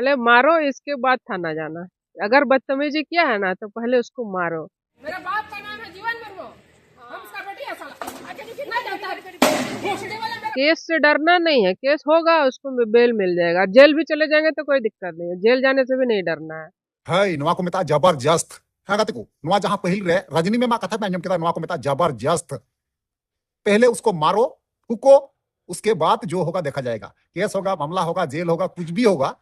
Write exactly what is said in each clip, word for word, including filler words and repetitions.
पहले मारो, इसके बाद थाना जाना। अगर बदतमीजी किया है ना, तो पहले उसको मारो। मेरा बाप का नाम है जीवन मुर्मू। हम उसका बेटी है साला। अच्छा, देखिए, नहीं जानता है। भोसड़ी वाला मेरा केस से डरना नहीं है, केस होगा, उसको बेल मिल जाएगा। जेल भी चले जाएंगे तो कोई दिक्कत नहीं है, जेल जाने से भी नहीं डरना है। ᱦᱳᱭ, ᱱᱚᱣᱟ ᱠᱚ ᱢᱮᱛᱟᱜᱼᱟ ᱡᱟᱵᱟᱨᱡᱟᱥᱛ᱾ ᱦᱮᱸ ᱜᱟᱛᱮ ᱠᱚ, ᱱᱚᱣᱟ ᱡᱟᱦᱟᱸ ᱯᱟᱹᱦᱤᱞ ᱨᱮ ᱨᱟᱡᱽᱱᱤ ᱢᱮᱢᱟᱜ ᱠᱟᱛᱷᱟ ᱯᱮ ᱟᱸᱡᱚᱢ ᱠᱮᱫᱟ, ᱱᱚᱣᱟ ᱠᱚ ᱢᱮᱛᱟᱜᱼᱟ ᱡᱟᱵᱟᱨᱡᱟᱥᱛ᱾ पहले उसको मारो, ठुको, उसके बाद जो होगा देखा जाएगा। केस होगा, मामला होगा, जेल होगा, कुछ भी होगा,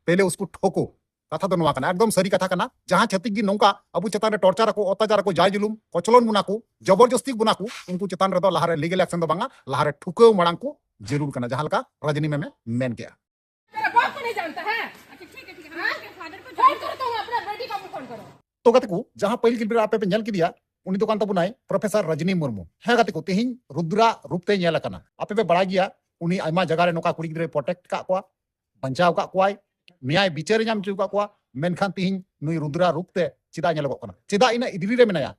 पहले उसको ठोको। ᱠᱟᱛᱷᱟ ᱫᱚ ᱱᱚᱣᱟ ᱠᱟᱱᱟ, ᱮᱠᱫᱚᱢ ᱥᱟᱹᱨᱤ ᱠᱟᱛᱷᱟ ᱠᱟᱱᱟ᱾ ᱡᱟᱦᱟᱸ ᱪᱷᱟᱹᱛᱤᱠ ᱜᱮ ᱱᱚᱝᱠᱟ ᱟᱵᱚ ᱪᱮᱛᱟᱱ ᱨᱮ ᱴᱚᱨᱪᱟᱨ ᱟᱠᱚ, ᱚᱛᱛᱟᱪᱟᱨ ᱟᱠᱚ, ᱡᱟᱭ ᱡᱩᱞᱩᱢ, ᱠᱚᱪᱞᱚᱱ ᱵᱚᱱᱟ ᱠᱚ, ᱡᱚᱵᱚᱨᱡᱚᱥᱛᱤ ᱵᱚᱱᱟ ᱠᱚ, ᱩᱱᱠᱩ ᱪᱮᱛᱟᱱ ᱨᱮᱫᱚ ᱞᱟᱦᱟᱨᱮ ᱞᱤᱜᱮᱞ ᱮᱠᱥᱚᱱ ᱫᱚ ᱵᱟᱝᱟ, ᱞᱟᱦᱟᱨᱮ ᱴᱷᱩᱠᱟᱹᱣ ᱢᱟᱲᱟᱝ ᱠᱚ ᱡᱟᱹᱨᱩᱲ ᱠᱟᱱᱟ, ᱡᱟᱦᱟᱸ ᱞᱮᱠᱟ ᱨᱟᱡᱽᱱᱤ ᱢᱮᱢᱮ ᱢᱮᱱ ᱠᱮᱜᱼᱟ᱾ मेरा बाप को नहीं जानता है? अच्छा, ठीक है, ठीक है, हम आपके फादर को फोन करो, तो ᱜᱟᱛᱮ ᱠᱚ, ᱡᱟᱦᱟᱸ ᱯᱟᱹᱦᱤᱞ ᱜᱤᱫᱽᱨᱟᱹ ᱟᱯᱮ ᱯᱮ ᱧᱮᱞ ᱠᱮᱫᱮᱭᱟ, ᱩᱱᱤ ᱫᱚ ᱠᱟᱱ ᱛᱟᱵᱚᱱᱟᱭ ᱯᱨᱚᱯᱷᱮᱥᱚᱨ ᱨᱟᱡᱽᱱᱤ ᱢᱩᱨᱢᱩ᱾ ᱦᱮᱸ ᱜᱟᱛᱮ ᱠᱚ, ᱛᱮᱦᱮᱧ ᱨᱩᱫᱽᱨᱟ ᱨᱩᱯ ᱛᱮ ᱧᱮᱞ ᱟᱠᱟᱱᱟ᱾ ᱟᱯᱮ ᱯᱮ ᱵᱟᱲᱟᱭ ᱜᱮᱭᱟ, ᱩᱱᱤ ᱟᱭᱢᱟ ᱡᱟᱭᱜᱟ ᱨᱮ ᱱᱚᱝᱠᱟ ᱠᱩᱲᱤ ᱜᱤᱫᱽᱨᱟᱹᱭ ᱯᱨᱚᱴᱮᱠᱴ ᱟᱠᱟᱫ ᱠᱚᱣᱟ, ᱵᱟᱧᱪᱟᱣ ᱟᱠᱟᱫ ᱠᱚᱣᱟᱭ, ᱱᱮᱭᱟᱭ ᱵᱤᱪᱟᱹᱨᱮ ᱧᱟᱢ ᱦᱚᱪᱚ ᱟᱠᱟᱫ ᱠᱚᱣᱟ᱾ ᱢᱮᱱᱠᱷᱟᱱ ᱛᱮᱦᱮᱧ ᱱᱩᱭ ᱨᱩᱫᱽᱨᱟ ᱨᱩᱯ ᱛᱮ ᱪᱮᱫᱟᱜ ᱧᱮᱞᱚᱜᱚᱜ ᱠᱟᱱᱟ? ᱪᱮᱫᱟᱜ ᱤᱱᱟᱹᱜ ᱤᱫᱨᱤ ᱨᱮ ᱢᱮᱱᱟᱭᱟ?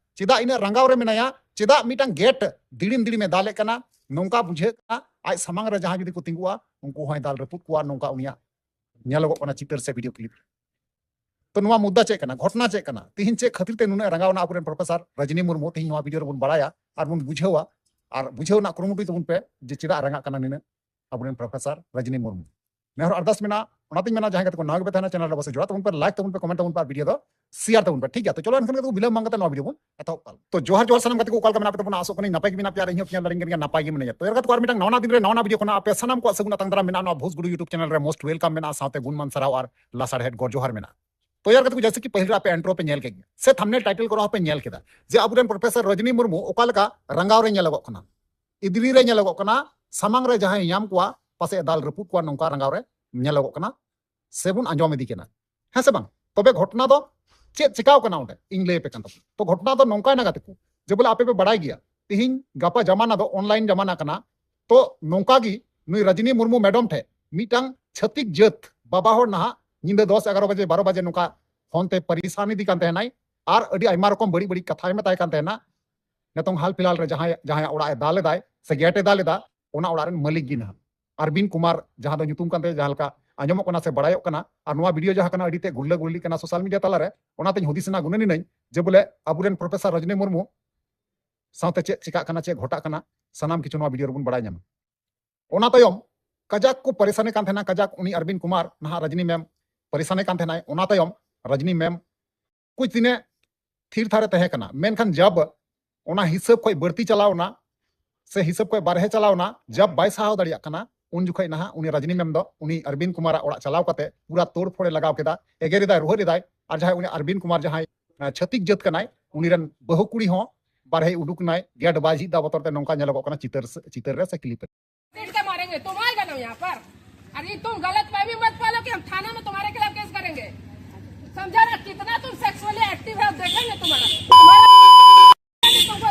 ᱪᱮᱫᱟᱜ ᱢᱤᱫᱴᱟᱝ ᱜᱮᱴ ᱫᱤᱲᱤᱢ ᱫᱤᱲᱤᱢᱮ ᱫᱟᱞᱮᱫ ᱠᱟᱱᱟ? ᱱᱚᱝᱠᱟ ᱵᱩᱡᱷᱟᱹᱜ ᱠᱟᱱᱟ, ᱟᱡ ᱥᱟᱢᱟᱝ ᱨᱮ ᱡᱟᱦᱟᱸᱭ ᱡᱩᱫᱤ ᱠᱚ ᱛᱤᱸᱜᱩᱜᱼᱟ, ᱩᱱᱠᱩ ᱦᱚᱸᱭ ᱫᱟᱞ ᱨᱟᱹᱯᱩᱫ ᱠᱚᱣᱟ, ᱱᱚᱝᱠᱟ ᱩᱱᱤᱭᱟᱜ ᱧᱮᱞᱚᱜᱚᱜ ᱠᱟᱱᱟ ᱪᱤᱛᱟᱹᱨ ᱥᱮ ᱵᱷᱤᱰᱤᱭᱳ ᱠᱞᱤᱯ ᱨᱮ᱾ ᱛᱚ ᱱᱚᱣᱟ ᱢᱩᱫᱽᱫᱟ ᱪᱮᱫ ᱠᱟᱱᱟ? ᱜᱷᱚᱴᱱᱟ ᱪᱮᱫ ᱠᱟᱱᱟ? ᱛᱤᱦᱤᱧ ᱪᱮᱫ ᱠᱷᱟᱹᱛᱤᱨ ᱛᱮ ᱱᱩᱱᱟᱹᱜ ᱨᱟᱸᱜᱟᱣ ᱮᱱᱟ ᱟᱵᱚᱨᱮᱱ ᱯᱨᱚᱯᱷᱮᱥᱚᱨ ᱨᱟᱡᱽᱱᱤ ᱢᱩᱨᱢᱩ? ᱛᱤᱦᱤᱧ ᱱᱚᱣᱟ ᱵᱷᱤᱰᱤᱭᱳ ᱨᱮᱵᱚᱱ ᱵᱟᱲᱟᱭᱟ ᱟᱨ ᱵᱚᱱ ᱵᱩᱡᱷᱟᱹᱣᱟ, ᱟᱨ ᱵᱩᱡᱷᱟᱹᱣ ᱨᱮᱱᱟᱜ ᱠᱩᱨᱩᱢᱩᱴᱩᱭ ᱛᱟᱵᱚᱱ ᱯᱮ ᱡᱮ ᱪᱮᱫᱟᱜ ᱨᱟᱸᱜᱟᱜ ᱠᱟᱱᱟ ᱱᱤᱱᱟᱹᱜ ᱟᱵᱚᱨᱮᱱ ᱯᱨᱚᱯᱷᱮᱥᱚᱨ ᱨᱟᱡᱽᱱᱤ ᱢᱩᱨᱢᱩ᱾ ᱱᱮᱦᱚᱨ ᱟᱨᱫᱟᱥ ᱢᱮᱱᱟᱜᱼᱟ, ᱚᱱᱟᱛᱤᱧ ᱢᱮᱱᱟ ᱡᱟᱦᱟᱸᱭ ᱜᱟᱛᱮ ᱠᱚ ᱱᱟᱣᱟ ᱜᱮᱯᱮ ᱛᱟᱦᱮᱱᱟ, ᱪᱮᱱᱮᱞ ᱨᱮ ᱚᱵᱚᱥᱥᱳᱭ ᱡᱚᱲᱟᱣ ᱛᱟᱵᱚᱱ ᱯᱮ, ᱞᱟᱭᱤᱠ ᱛᱟᱵᱚᱱ ᱯᱮ, ᱠᱚᱢᱮᱱᱴ ᱛᱟᱵᱚᱱ ᱯᱮ, ᱟᱨ ᱵᱷᱤᱰᱤᱭᱳ ᱫᱚ ᱥᱮᱭᱟᱨ ᱛᱟᱵᱚᱱ ᱯᱮ, ᱴᱷᱤᱠ ᱜᱮᱭᱟ? ᱛᱚ ᱪᱚᱞᱚ ᱮᱱᱠᱷᱟᱱ ᱜᱟᱛᱮ ᱠᱚ ᱵᱤᱞᱚᱢ ᱵᱟᱝ ᱠᱟᱛᱮ ᱱᱚᱣᱟ ᱵᱷᱤᱰᱤᱭᱳ ᱵᱚᱱ ᱮᱛᱚᱦᱚᱵ ᱠᱟᱜ ᱞᱮᱜᱮ᱾ ᱛᱚ ᱡᱚᱦᱟᱨ ᱡᱚᱦᱟᱨ ᱥᱟᱱᱟᱢ ᱜᱟᱛᱮ ᱠᱚ, ᱚᱠᱟ ᱞᱮᱠᱟ ᱢᱮᱱᱟᱜ ᱯᱮ ᱛᱟᱵᱚᱱᱟ? ᱟᱥᱚᱜ ᱠᱟᱹᱱᱟᱹᱧ ᱱᱟᱯᱟᱭ ᱜᱮ ᱢᱮᱱᱟᱜ ᱯᱮᱭᱟ ᱟᱨ ᱤᱧ ᱦᱚᱸ ᱯᱮᱭᱟ ᱞᱟᱨᱤᱝ ᱠᱟᱱ ᱜᱮᱭᱟ, ᱱᱟᱯᱟᱭ ᱜᱮ ᱢᱤᱱᱟᱹᱧᱟ᱾ ᱛᱚ ᱮᱨ ᱜᱟᱛᱮ ᱠᱚ, ᱟᱨ ᱢᱤᱫᱴᱟᱝ ᱱᱟᱣᱟ ᱫᱤᱱ ᱨᱮ ᱱᱟᱣᱟ ᱵᱷᱤᱰᱤᱭᱳ ᱠᱷᱚᱱᱟᱜ ᱟᱯᱮ ᱥᱟᱱᱟᱢ ᱠᱚᱣᱟᱜ ᱥᱟᱹᱜᱩᱱ ᱟᱛᱟᱝ ᱫᱟᱨᱟᱢ ᱢᱮᱱᱟᱜᱼᱟ᱾ ᱱᱚᱣᱟ ᱵᱷᱳᱡᱽ ᱜᱩᱰᱩ YouTube ᱪᱮᱱᱮᱞ ᱨᱮ most welcome ᱢᱮᱱᱟᱜᱼᱟ, ᱥᱟᱶᱛᱮ ᱜᱩᱱᱢᱟᱱ ᱥᱟᱨᱦᱟᱣ ᱟᱨ ᱞᱟᱥᱟᱲᱦᱮᱫ ᱜᱚᱰ ᱡᱚᱦᱟᱨ ᱢᱮᱱᱟᱜᱼᱟ᱾ ᱛᱚ ᱮᱨ ᱜᱟᱛᱮ ᱠᱚ, ᱡᱮᱭᱥᱮ ᱠᱤ ᱯᱟᱹᱦᱤᱞ ᱨᱮ ᱟᱯᱮ ᱤᱱᱴᱨᱳ ᱯᱮ ᱧᱮᱞ ᱠᱮᱫ ᱜᱮᱭᱟ, ᱥᱮ ᱛᱷᱟᱢᱵᱱᱮᱞ ᱴᱟᱭᱴᱮᱞ ᱠᱚᱨᱮ ᱦᱚᱸᱯᱮ ᱧᱮᱞ ᱠᱮᱫᱟ ᱡᱮ ᱟᱵᱚᱨᱮᱱ ᱯᱨᱚᱯᱷᱮᱥᱚᱨ ᱨᱚᱡᱽᱱᱤ ᱢᱩᱨᱢᱩ ᱚᱠᱟ ᱞᱮᱠᱟ ᱨᱟᱸᱜᱟᱣ ᱨᱮ ᱧᱮᱞᱚᱜᱚᱜ ᱠᱟᱱᱟ, ᱤᱫᱨᱤ ᱨᱮ ᱧᱮᱞᱚᱜᱚᱜ ᱠᱟᱱᱟ, ᱥᱟᱢᱟᱝ ᱨᱮ ᱡᱟᱦᱟᱸᱭ ᱧᱟᱢ ᱠᱚᱣᱟ ᱯᱟᱥᱮᱡ ᱫᱟᱞ ᱨᱟᱹᱯᱩᱫ ᱠᱚᱣᱟ, ᱱᱚᱝᱠᱟ ᱨᱟᱸᱜᱟᱣ ᱨᱮ ᱧᱮᱞᱚᱜᱚᱜ ᱠᱟᱱᱟ ᱥᱮᱵᱚᱱ ᱟᱸᱡᱚᱢ ᱤᱫᱤ ᱠᱟᱱᱟ, ᱦᱮᱸ ᱥᱮ ᱵᱟᱝ? ᱛᱚᱵᱮ ᱜᱷᱚᱴᱱᱟ ᱫᱚ ᱪᱮᱫ ᱪᱤᱠᱟᱣ ᱠᱟᱱᱟ ᱚᱸᱰᱮ, ᱤᱧ ᱞᱟᱹᱭ ᱟᱯᱮ ᱠᱟᱱ ᱛᱟᱵᱚᱱᱟ᱾ ᱛᱚ ᱜᱷᱚᱴᱱᱟ ᱫᱚ ᱱᱚᱝᱠᱟᱭᱱᱟ ᱜᱟᱛᱮ ᱠᱚ, ᱡᱮ ᱵᱚᱞᱮ ᱟᱯᱮ ᱯᱮ ᱵᱟᱲᱟᱭ ᱜᱮᱭᱟ, ᱛᱤᱦᱤᱧ ᱜᱟᱯᱟ ᱡᱟᱢᱟᱱᱟ ᱫᱚ ᱚᱱᱞᱟᱭᱤᱱ ᱡᱟᱢᱟᱱᱟ ᱠᱟᱱᱟ᱾ ᱛᱚ ᱱᱚᱝᱠᱟ ᱜᱮ ᱱᱩᱭ ᱨᱟᱡᱽᱱᱤ ᱢᱩᱨᱢᱩ ᱢᱮᱰᱚᱢ ᱴᱷᱮᱱ ᱢᱤᱫᱴᱟᱝ ᱪᱷᱟᱹᱛᱤᱠ ᱡᱟᱹᱛ ᱵᱟᱵᱟ ᱦᱚᱲ ᱱᱟᱦᱟᱜ ᱧᱤᱫᱟᱹ ᱫᱚᱥ ᱮᱜᱟᱨᱚ ᱵᱟᱡᱮ, ᱵᱟᱨᱚ ᱵᱟᱡᱮ ᱱᱚᱝᱠᱟ ᱯᱷᱳᱱ ᱛᱮ ᱯᱟᱨᱤᱥᱟᱱ ᱤᱫᱤ ᱠᱟᱱ ᱛᱟᱦᱮᱱᱟᱭ, ᱟᱨ ᱟᱹᱰᱤ ᱟᱭᱢᱟ ᱨᱚᱠᱚᱢ ᱵᱟᱹᱲᱤᱡ ᱵᱟᱹᱲᱤᱡ ᱠᱟᱛᱷᱟᱭ ᱢᱮᱛᱟᱭ ᱠᱟᱱ ᱛᱟᱦᱮᱱᱟ᱾ ᱱᱤᱛᱚᱝ ᱦᱟᱞ ᱯᱷᱤᱞᱦᱟᱞ ᱨᱮ ᱡᱟᱦᱟᱸᱭ, ᱡᱟᱦᱟᱸᱭᱟᱜ ᱚᱲᱟᱜ ᱮ ᱫᱟᱞ ᱮᱫᱟᱭ ᱥᱮ ᱜᱮᱴ ᱮ ᱫᱟᱞ ᱮᱫᱟ, ᱚᱱᱟ ᱚᱲᱟᱜ ᱨᱮᱱ ᱢᱟᱹᱞᱤᱠ ᱜᱮ ᱱᱟᱦᱟᱜ ᱟᱨᱵᱤᱱ ᱠᱩᱢᱟᱨ, ᱡᱟᱦᱟᱸ ᱫᱚ ᱧᱩᱛᱩᱢ ᱠᱟᱱ ᱛᱟᱭᱟ, ᱡᱟᱦᱟᱸ ᱞᱮᱠᱟ ᱟᱸᱡᱚᱢᱚᱜ ᱠᱟᱱᱟ ᱥᱮ ᱵᱟᱲᱟᱭᱚᱜ ᱠᱟᱱᱟ᱾ ᱟᱨ ᱱᱚᱣᱟ ᱵᱷᱤᱰᱤᱭᱳ ᱡᱟᱦᱟᱸ ᱠᱟᱱᱟ, ᱟᱹᱰᱤ ᱛᱮ ᱜᱩᱨᱞᱟᱹ ᱜᱩᱨᱞᱤ ᱠᱟᱱᱟ ᱥᱳᱥᱟᱞ ᱢᱤᱰᱤᱭᱟ ᱛᱟᱞᱟᱨᱮ᱾ ᱚᱱᱟᱛᱮᱧ ᱦᱩᱫᱤᱥ ᱮᱱᱟ, ᱜᱩᱱᱟᱹᱱ ᱮᱱᱟᱹᱧ ᱡᱮ ᱵᱚᱞᱮ ᱟᱵᱚᱨᱮᱱ ᱯᱨᱚᱯᱷᱮᱥᱚᱨ ᱨᱚᱡᱽᱱᱤ ᱢᱩᱨᱢᱩ ᱥᱟᱶᱛᱮ ᱪᱮᱫ ᱪᱤᱠᱟᱹᱜ ᱠᱟᱱᱟ, ᱪᱮᱫ ᱜᱷᱚᱴᱟᱜ ᱠᱟᱱᱟ, ᱥᱟᱱᱟᱢ ᱠᱤᱪᱷᱩ ᱱᱚᱣᱟ ᱵᱷᱤᱰᱤᱭᱳ ᱨᱮᱵᱚᱱ ᱵᱟᱲᱟᱭ ᱧᱟᱢᱟ᱾ ᱚᱱᱟ ᱛᱟᱭᱚᱢ ᱠᱟᱡᱟᱠ ᱠᱚ ᱯᱟᱨᱤᱥᱟᱱᱤ ᱠᱟᱱ ᱛᱟᱦᱮᱱᱟ, ᱠᱟᱡᱟᱠ ᱩᱱᱤ ᱟᱨᱵᱤᱱ ᱠᱩᱢᱟᱨ, ᱱᱟᱦᱟᱜ ᱨᱚᱡᱽᱱᱤ ᱢᱮᱢ, ᱯᱟᱨᱤᱥᱟᱱᱤ ᱠᱟᱱ ᱛᱟᱦᱮᱱᱟᱭ᱾ ᱚᱱᱟ ᱛᱟᱭᱚᱢ ᱨᱚᱡᱽᱱᱤ ᱢᱮᱢ ᱠᱩᱪ ᱫᱤᱱᱮ ᱛᱷᱤᱨ ᱛᱷᱟᱨ ᱮ ᱛᱟᱦᱮᱸ ᱠᱟᱱᱟ, ᱢᱮᱱᱠᱷᱟᱱ ᱡᱟᱵ ᱚᱱᱟ ᱦᱤᱥᱟᱹᱵ ᱠᱷᱚᱱ ᱵᱟᱹᱲᱛᱤ ᱪᱟᱞᱟᱣ ᱮᱱᱟ ᱥᱮ ᱦᱤᱥᱟᱹᱵ ᱠᱷᱚᱱ ᱵᱟᱨᱦᱮ ᱪᱟᱞᱟᱣ ᱮᱱᱟ, ᱡᱟᱵ ᱵᱟᱭ ᱥᱟᱦᱟᱣ ᱫᱟᱲᱮᱭᱟᱜ ᱠᱟᱱᱟ, ᱩᱱ ᱡᱚᱠᱷᱚᱱ ᱱᱟᱦᱟᱜ ᱩᱱᱤ ᱨᱚᱡᱽᱱᱤ ᱢᱮᱢ ᱫᱚ ᱩᱱᱤ ᱟᱨᱵᱤᱱ ᱠᱩᱢᱟᱨᱟᱜ ᱚᱲᱟᱜ ᱪᱟᱞᱟᱣ ᱠᱟᱛᱮ ᱯᱩᱨᱟ ᱛᱳᱲ ᱯᱷᱳᱲ ᱮ ᱞᱟᱜᱟᱣ ᱠᱮᱫᱟ, ᱮᱜᱮᱨ ᱮᱫᱟᱭ, ᱨᱩᱦᱮᱫ ᱮᱫᱟᱭ᱾ ᱟᱨ ᱡᱟᱦᱟᱸᱭ ᱩᱱᱤ ᱟᱨᱵᱤᱱ ᱠᱩᱢᱟᱨ ᱡᱟᱦᱟᱸᱭ, ᱟᱸ, ᱪᱷᱟᱹᱛᱤᱠ ᱡᱟᱹᱛ ᱠᱟᱱᱟᱭ, ᱩᱱᱤ ᱨᱮᱱ ᱵᱟᱹᱦᱩ ᱠᱩᱲᱤ ᱦᱚᱸ ᱵᱟᱨᱦᱮ ᱩᱰᱩᱠ ᱮᱱᱟᱭ, ᱜᱮᱴ ᱵᱟᱭ ᱡᱷᱤᱡ ᱮᱫᱟ ᱵᱚᱛᱚᱨ ᱛᱮ, ᱱᱚᱝᱠᱟ ᱧᱮᱞᱚᱜᱚᱜ ᱠᱟᱱᱟ ᱪᱤᱛᱟᱹᱨ ᱥᱮ, ᱪᱤᱛᱟᱹᱨ ᱨᱮ ᱥᱮ ᱠᱞᱤᱯ ᱨᱮ᱾ पीट के मारेंगे, तुम आएगा ना यहाँ पर। अरे तुम गलत फहमी मत पालो कि हम थाना में तुम्हारे खिलाफ केस करेंगे। समझा ना, कितना तुम सेक्सुअली एक्टिव है, हम देखेंगे तुम्हारा। तुम्हारा तुमको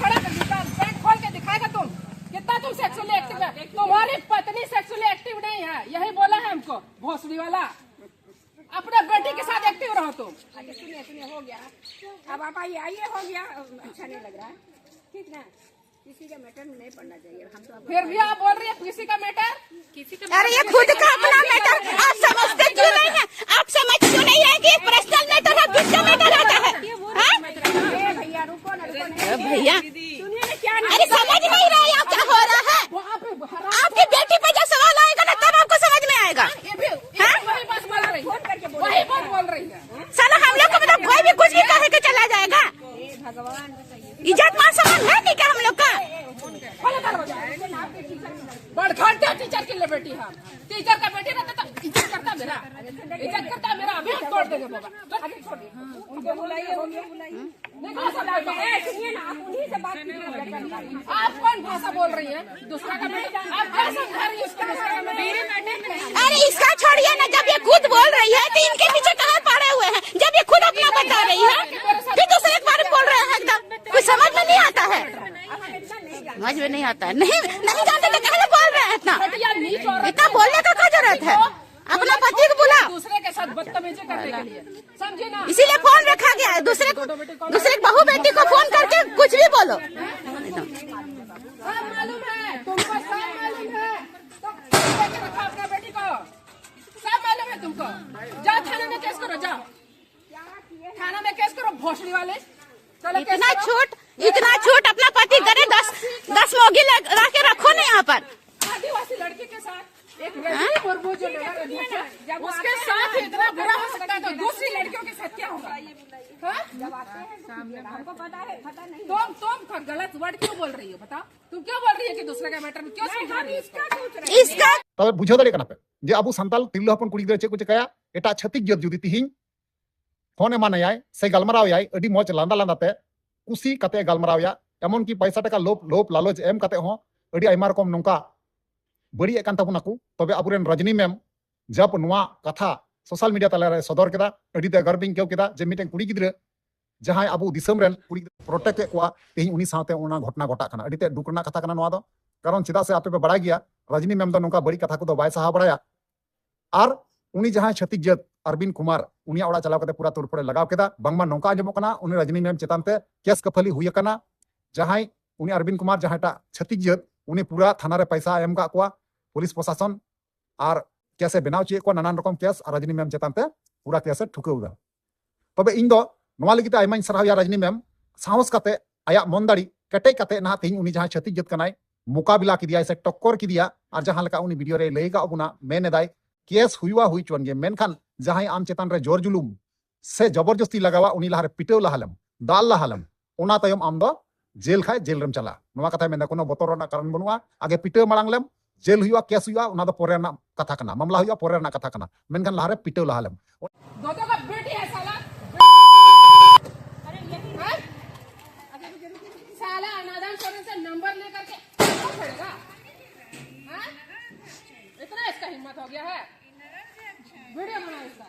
खड़ा कर दिखा, पैंट खोल के दिखाएगा तुम, कितना तुम सेक्सुअली एक्टिव है। तुम्हारी पत्नी सेक्सुअली एक्टिव नहीं है, यही बोला है हमको भोसड़ी वाला। अपने बेटी के साथ एक्टिव रहो तुम। अच्छा, सुनिए, सुनिए, हो गया। अब आप आइए, आइए, हो गया, अच्छा नहीं लग रहा है, ठीक ना? किसी का मैटर में नहीं पड़ना चाहिए, हम तो फिर भी आप बोल रही है किसी का मैटर। अरे, ये खुद का अपना मैटर, आप समझते क्यों नहीं है? आप समझ क्यों नहीं है कि ये पर्सनल मैटर है, किसका मैटर होता है? हाँ? ए भैया, रुको ना, रुको ना। ए भैया, सुनिए ना, क्या अरे, समझ नहीं रहे आप क्या हो रहा है? आपकी बेटी पे जब सवाल आएगा ना, तब आपको समझ में आएगा। ये भी, ये हाँ? वही बात बोल रही है। फोन करके बोलो। वही बात बोल रही है। साला हम लोग को मतलब कोई भी कुछ भी कह के चला जाएगा। इज्जत मान सम्मान है नहीं क्या हम लोग का? बड़खंडे टीचर के लिए बेटी है। टीचर का बेटी रहता तो इज्जत करता मेरा, इज्जत करता मेरा। अभी हम तोड़ देंगे बाबा। अभी छोड़ दीजिए। उनको बुलाइए, उनको बुलाइए। नहीं, कौन सा बात है? सुनिए ना, आप उन्हीं से बात कीजिए। आप कौन भाषा बोल रही है? दूसरा का बेटी, आप क्या समझा रही है उसको? दूसरा का बेटी। अरे, इसका छोड़िए ना, जब ये खुद बोल रही है तो इनके पीछे कहाँ पड़े हुए हैं? जब ये खुद अपना बता रही है, फिर दूसरे के बारे में बोल रहे हैं एकदम। कुछ समझ में नहीं आता है, समझ में नहीं आता है। नहीं, नहीं जानते तो कहले बोल रहे हैं इतना, इतना बोलने का क्या जरूरत है? अपना पति को बुला। दूसरे के साथ बदतमीजी करने के लिए, समझे ना? इसीलिए फोन रखा गया है। दूसरे, दूसरे बहू बेटी को फोन करके कुछ भी बोलो। सब मालूम है तुमको, सब मालूम है। तो कैसे रखा अपना बेटी को? तुमको। जाओ थाने में केस करो, जाओ थाना में केस करो, भोसड़ी वाले। चलो, केस इतना करो। छोट, इतना छोट अपना पति करे, दस, दस मोगी लगा के रखो ना यहाँ पर। आदिवासी लड़की के साथ एक रजनी मुर्मू जो लड़ा रही है, जब उसके साथ इतना बुरा हो सकता है, तो दूसरी लड़कियों के साथ क्या होगा? हाँ? हमको पता है, पता नहीं। तुम, तुम गलत वर्ड क्यों बोल रही हो? बताओ, तुम क्यों बोल रही हो कि दूसरे का मैटर में क्यों सुलझा रही हो इसको? इसका তবে বুঝাও দাঁড়িয়ে কানাপে যে আবু সান্তাল তিল্লু হপন কুড়ি ᱜᱤᱫᱽᱨᱟᱹ ᱪᱮᱫ ᱠᱚ ᱪᱮᱠᱟᱭᱟ? ᱮᱴᱟᱜ ᱪᱷᱟᱹᱛᱤᱠ ᱡᱟᱹᱛ ᱡᱩᱫᱤ ᱛᱤᱦᱤᱧ ᱯᱷᱳᱱ ᱮᱢᱟᱱᱟᱭᱟᱭ ᱥᱮ ᱜᱟᱞᱢᱟᱨᱟᱣ ᱮᱭᱟᱭ, ᱟᱹᱰᱤ ᱢᱚᱡᱽ ᱞᱟᱸᱫᱟ ᱞᱟᱸᱫᱟ ᱛᱮ ᱠᱩᱥᱤ ᱠᱟᱛᱮ ᱜᱟᱞᱢᱟᱨᱟᱣ ᱮᱭᱟ, ᱮᱢᱚᱱ ᱠᱤ ᱯᱚᱭᱥᱟ ᱴᱟᱠᱟ ᱞᱳᱵᱷ, ᱞᱳᱵᱷ ᱞᱟᱞᱚᱪ ᱮᱢ ᱠᱟᱛᱮ ᱦᱚᱸ ᱟᱹᱰᱤ ᱟᱭᱢᱟ ᱨᱚᱠᱚᱢ ᱱᱚᱝᱠᱟ ᱵᱟᱹᱲᱤᱡ ᱮᱫ ᱠᱟᱱ ᱛᱟᱵᱚᱱᱟ ᱠᱚ᱾ ᱛᱚᱵᱮ ᱟᱵᱚᱨᱮᱱ ᱨᱟᱡᱽᱱᱤ ᱢᱮᱢ ᱡᱟᱵ ᱱᱚᱣᱟ ᱠᱟᱛᱷᱟ ᱥᱳᱥᱟᱞ ᱢᱤᱰᱤᱭᱟ ᱛᱟᱞᱟᱨᱮ ᱥᱚᱫᱚᱨ ᱠᱮᱫᱟ, ᱟᱹᱰᱤ ᱛᱮ ᱜᱚᱨᱵᱤᱧ ᱟᱹᱭᱠᱟᱹᱣ ᱠᱮᱫᱟ ᱡᱮ ᱢᱤᱫᱴᱮᱱ ᱠᱩᱲᱤ ᱜᱤᱫᱽᱨᱟᱹ ᱡᱟᱦᱟᱸᱭ ᱟᱵᱚ ᱫᱤᱥᱚᱢ ᱨᱮᱱ ᱠᱩᱲᱤ ᱜᱤᱫᱽᱨᱟᱹ ᱯᱨᱚᱴᱮᱠᱴ ᱮᱫ ᱠᱚᱣᱟ, ᱛᱮᱦᱮᱧ ᱩᱱᱤ ᱥᱟᱶᱛᱮ ᱚᱱᱟ ᱜᱷᱚᱴᱚᱱᱟ ᱜᱷᱚᱴᱟᱜ ᱠᱟᱱᱟ᱾ ᱟᱹᱰᱤ ᱛᱮ ᱫᱩᱠ ᱨᱮᱱᱟᱜ ᱠᱟᱛᱷᱟ ᱠᱟᱱᱟ ᱱᱚᱣᱟ ᱫᱚ, ᱠᱟᱨᱚᱱ ᱪᱮᱫᱟᱜ ᱥᱮ ᱟᱯᱮ ᱯᱮ ᱵᱟᱲᱟᱭ ᱜᱮᱭᱟ ᱨᱟᱡᱽᱱᱤ ᱢᱮᱢ ᱫᱚ ᱱᱚᱝᱠᱟ ᱵᱟᱹᱲᱤᱡ ᱠᱟᱛᱷᱟ ᱠᱚᱫᱚ ᱵᱟᱭ ᱥᱟᱦᱟ ᱵᱟᱲᱟᱭᱟ᱾ ᱟᱨ ᱩᱱᱤ ᱡᱟᱦᱟᱸᱭ ᱪᱷᱟᱹᱛᱤᱠ ᱡᱟᱹᱛ ᱟᱨᱵᱤᱱ ᱠᱩᱢᱟᱨ, ᱩᱱᱤᱭᱟᱜ ᱚᱲᱟᱜ ᱪᱟᱞᱟᱣ ᱠᱟᱛᱮ ᱯᱩᱨᱟᱹ ᱛᱩᱲᱯᱷᱚᱲᱮ ᱞᱟᱜᱟᱣ ᱠᱮᱫᱟ᱾ ᱵᱟᱝᱢᱟ ᱱᱚᱝᱠᱟ ᱟᱸᱡᱚᱢᱚᱜ ᱠᱟᱱᱟ ᱩᱱᱤ ᱨᱟᱡᱽᱱᱤ ᱢᱮᱢ ᱪᱮᱛᱟᱱ ᱛᱮ ᱠᱮᱥ ᱠᱟᱹᱯᱷᱟᱹᱞᱤ ᱦᱩᱭ ᱟᱠᱟᱱᱟ᱾ ᱡᱟᱦᱟᱸᱭ ᱩᱱᱤ ᱟᱨᱵᱤᱱ ᱠᱩᱢᱟᱨ ᱡᱟᱦᱟᱸᱭᱴᱟᱜ ᱪᱷᱟᱹᱛᱤᱠ ᱡᱟᱹᱛ, ᱩᱱᱤ ᱯᱩᱨᱟᱹ ᱛᱷᱟᱱᱟ ᱨᱮ ᱯᱚᱭᱥᱟ ᱮᱢ ᱠᱟᱜ ᱠᱚᱣᱟ ᱯᱩᱞᱤᱥ ᱯᱨᱚᱥᱟᱥᱚᱱ, ᱟᱨ ᱠᱮᱥ ᱮ ᱵᱮᱱᱟᱣ ᱦᱚᱪᱚᱭᱮᱫ ᱠᱚᱣᱟ ᱱᱟᱱᱟᱱ ᱨᱚᱠᱚᱢ ᱠᱮᱥ, ᱟᱨ ᱨᱟᱡᱽᱱᱤ ᱢᱮᱢ ᱪᱮᱛᱟᱱ ᱛᱮ ᱯᱩᱨᱟᱹ ᱠᱮᱥ ᱮ ᱴᱷᱩᱠᱟᱹᱣ ᱮᱫᱟ᱾ ᱛᱚᱵᱮ ᱤᱧ ᱫᱚ ᱱᱚᱣᱟ ᱞᱟᱹᱜᱤᱫ ᱛᱮ ᱟᱭᱢᱟᱧ ᱥᱟᱨᱦᱟᱣᱮᱭᱟ ᱨᱟᱡᱽᱱᱤ ᱢᱮᱢ, ᱥᱟᱦᱚᱥ ᱠᱟᱛᱮ ᱟᱭᱟᱜ ᱢᱚᱱ ᱫᱟᱲᱮ ᱠᱮᱴᱮᱡ ᱠᱟᱛᱮ ᱱᱟᱦᱟᱜ ᱛᱮᱦᱮᱧ ᱩᱱᱤ ᱡᱟᱦᱟᱸᱭ ᱪᱷᱟᱹᱛᱤᱠ ᱡᱟᱹᱛ ᱠᱟᱱᱟᱭ, ᱢᱳᱠᱟᱵᱤᱞᱟ ᱠᱮᱫᱮᱭᱟᱭ ᱥᱮ ᱴᱚᱠᱠᱚᱨ ᱠᱮᱫᱮᱭᱟ᱾ ᱟᱨ ᱡᱟᱦᱟᱸ ᱞᱮᱠᱟ ᱩᱱᱤ ᱵᱷᱤᱰᱤᱭᱳ ᱨᱮᱭ ᱞᱟᱹᱭ ᱟᱠᱟᱫ ᱵᱚᱱᱟ, ᱢᱮᱱ ᱮᱫᱟᱭ ᱠᱮᱥ ᱦᱩᱭᱩᱜᱼᱟ ᱦᱩᱭ ᱦᱚᱪᱚᱣᱟᱱ ᱜᱮ, ᱢᱮᱱᱠᱷᱟᱱ ᱡᱟᱦᱟᱸᱭ ᱟᱢ ᱪᱮᱛᱟᱱ ᱨᱮ ᱡᱳᱨ ᱡᱩᱞᱩᱢ ᱥᱮ ᱡᱚᱵᱚᱨᱡᱚᱥᱛᱤ ᱞᱟᱜᱟᱣᱟ, ᱩᱱᱤ ᱞᱟᱦᱟᱨᱮ ᱯᱤᱴᱟᱹᱣ ᱞᱟᱦᱟ ᱞᱮᱢ, ᱫᱟᱞ ᱞᱟᱦᱟ ᱞᱮᱢ, ᱚᱱᱟ ᱛᱟᱭᱚᱢ ᱟᱢ ᱫᱚ ᱡᱮᱞ ᱠᱷᱟᱡ ᱡᱮᱞ ᱨᱮᱢ ᱪᱟᱞᱟᱜᱼᱟ᱾ ᱱᱚᱣᱟ ᱠᱟᱛᱷᱟᱭ ᱢᱮᱱᱫᱟ, ᱠᱳᱱᱳ ᱵᱚᱛᱚᱨ ᱨᱮᱱᱟᱜ ᱠᱟᱨᱚᱱ ᱵᱟᱹᱱᱩᱜᱼᱟ᱾ ᱟᱜᱮ ᱯᱤᱴᱟᱹᱣ ᱢᱟᱲᱟᱝ ᱞᱮᱢ, ᱡᱮᱞ ᱦᱩᱭᱩᱜᱼᱟ, ᱠᱮᱥ ᱦᱩᱭᱩᱜᱼᱟ, ᱚᱱᱟ ᱫᱚ ᱯᱚᱨᱮ ᱨᱮᱱᱟᱜ ᱠᱟᱛᱷᱟ ᱠᱟᱱᱟ, ᱢᱟᱢᱞᱟ ᱦᱩᱭᱩᱜᱼᱟ, ᱯᱚᱨᱮ ᱨᱮᱱᱟᱜ ᱠᱟᱛᱷᱟ ᱠᱟᱱᱟ, ᱢᱮᱱᱠᱷᱟᱱ ᱞᱟᱦᱟᱨᱮ ᱯᱤᱴᱟᱹᱣ ᱞᱟᱦᱟ ᱞᱮᱢ᱾ दो दो का बेटी है साला। हैं? साला अनादान सोरेन से नंबर लेकर के खड़ेगा? हैं? इतना इसका हिम्मत हो गया है? वीडियो बनाओ इसका।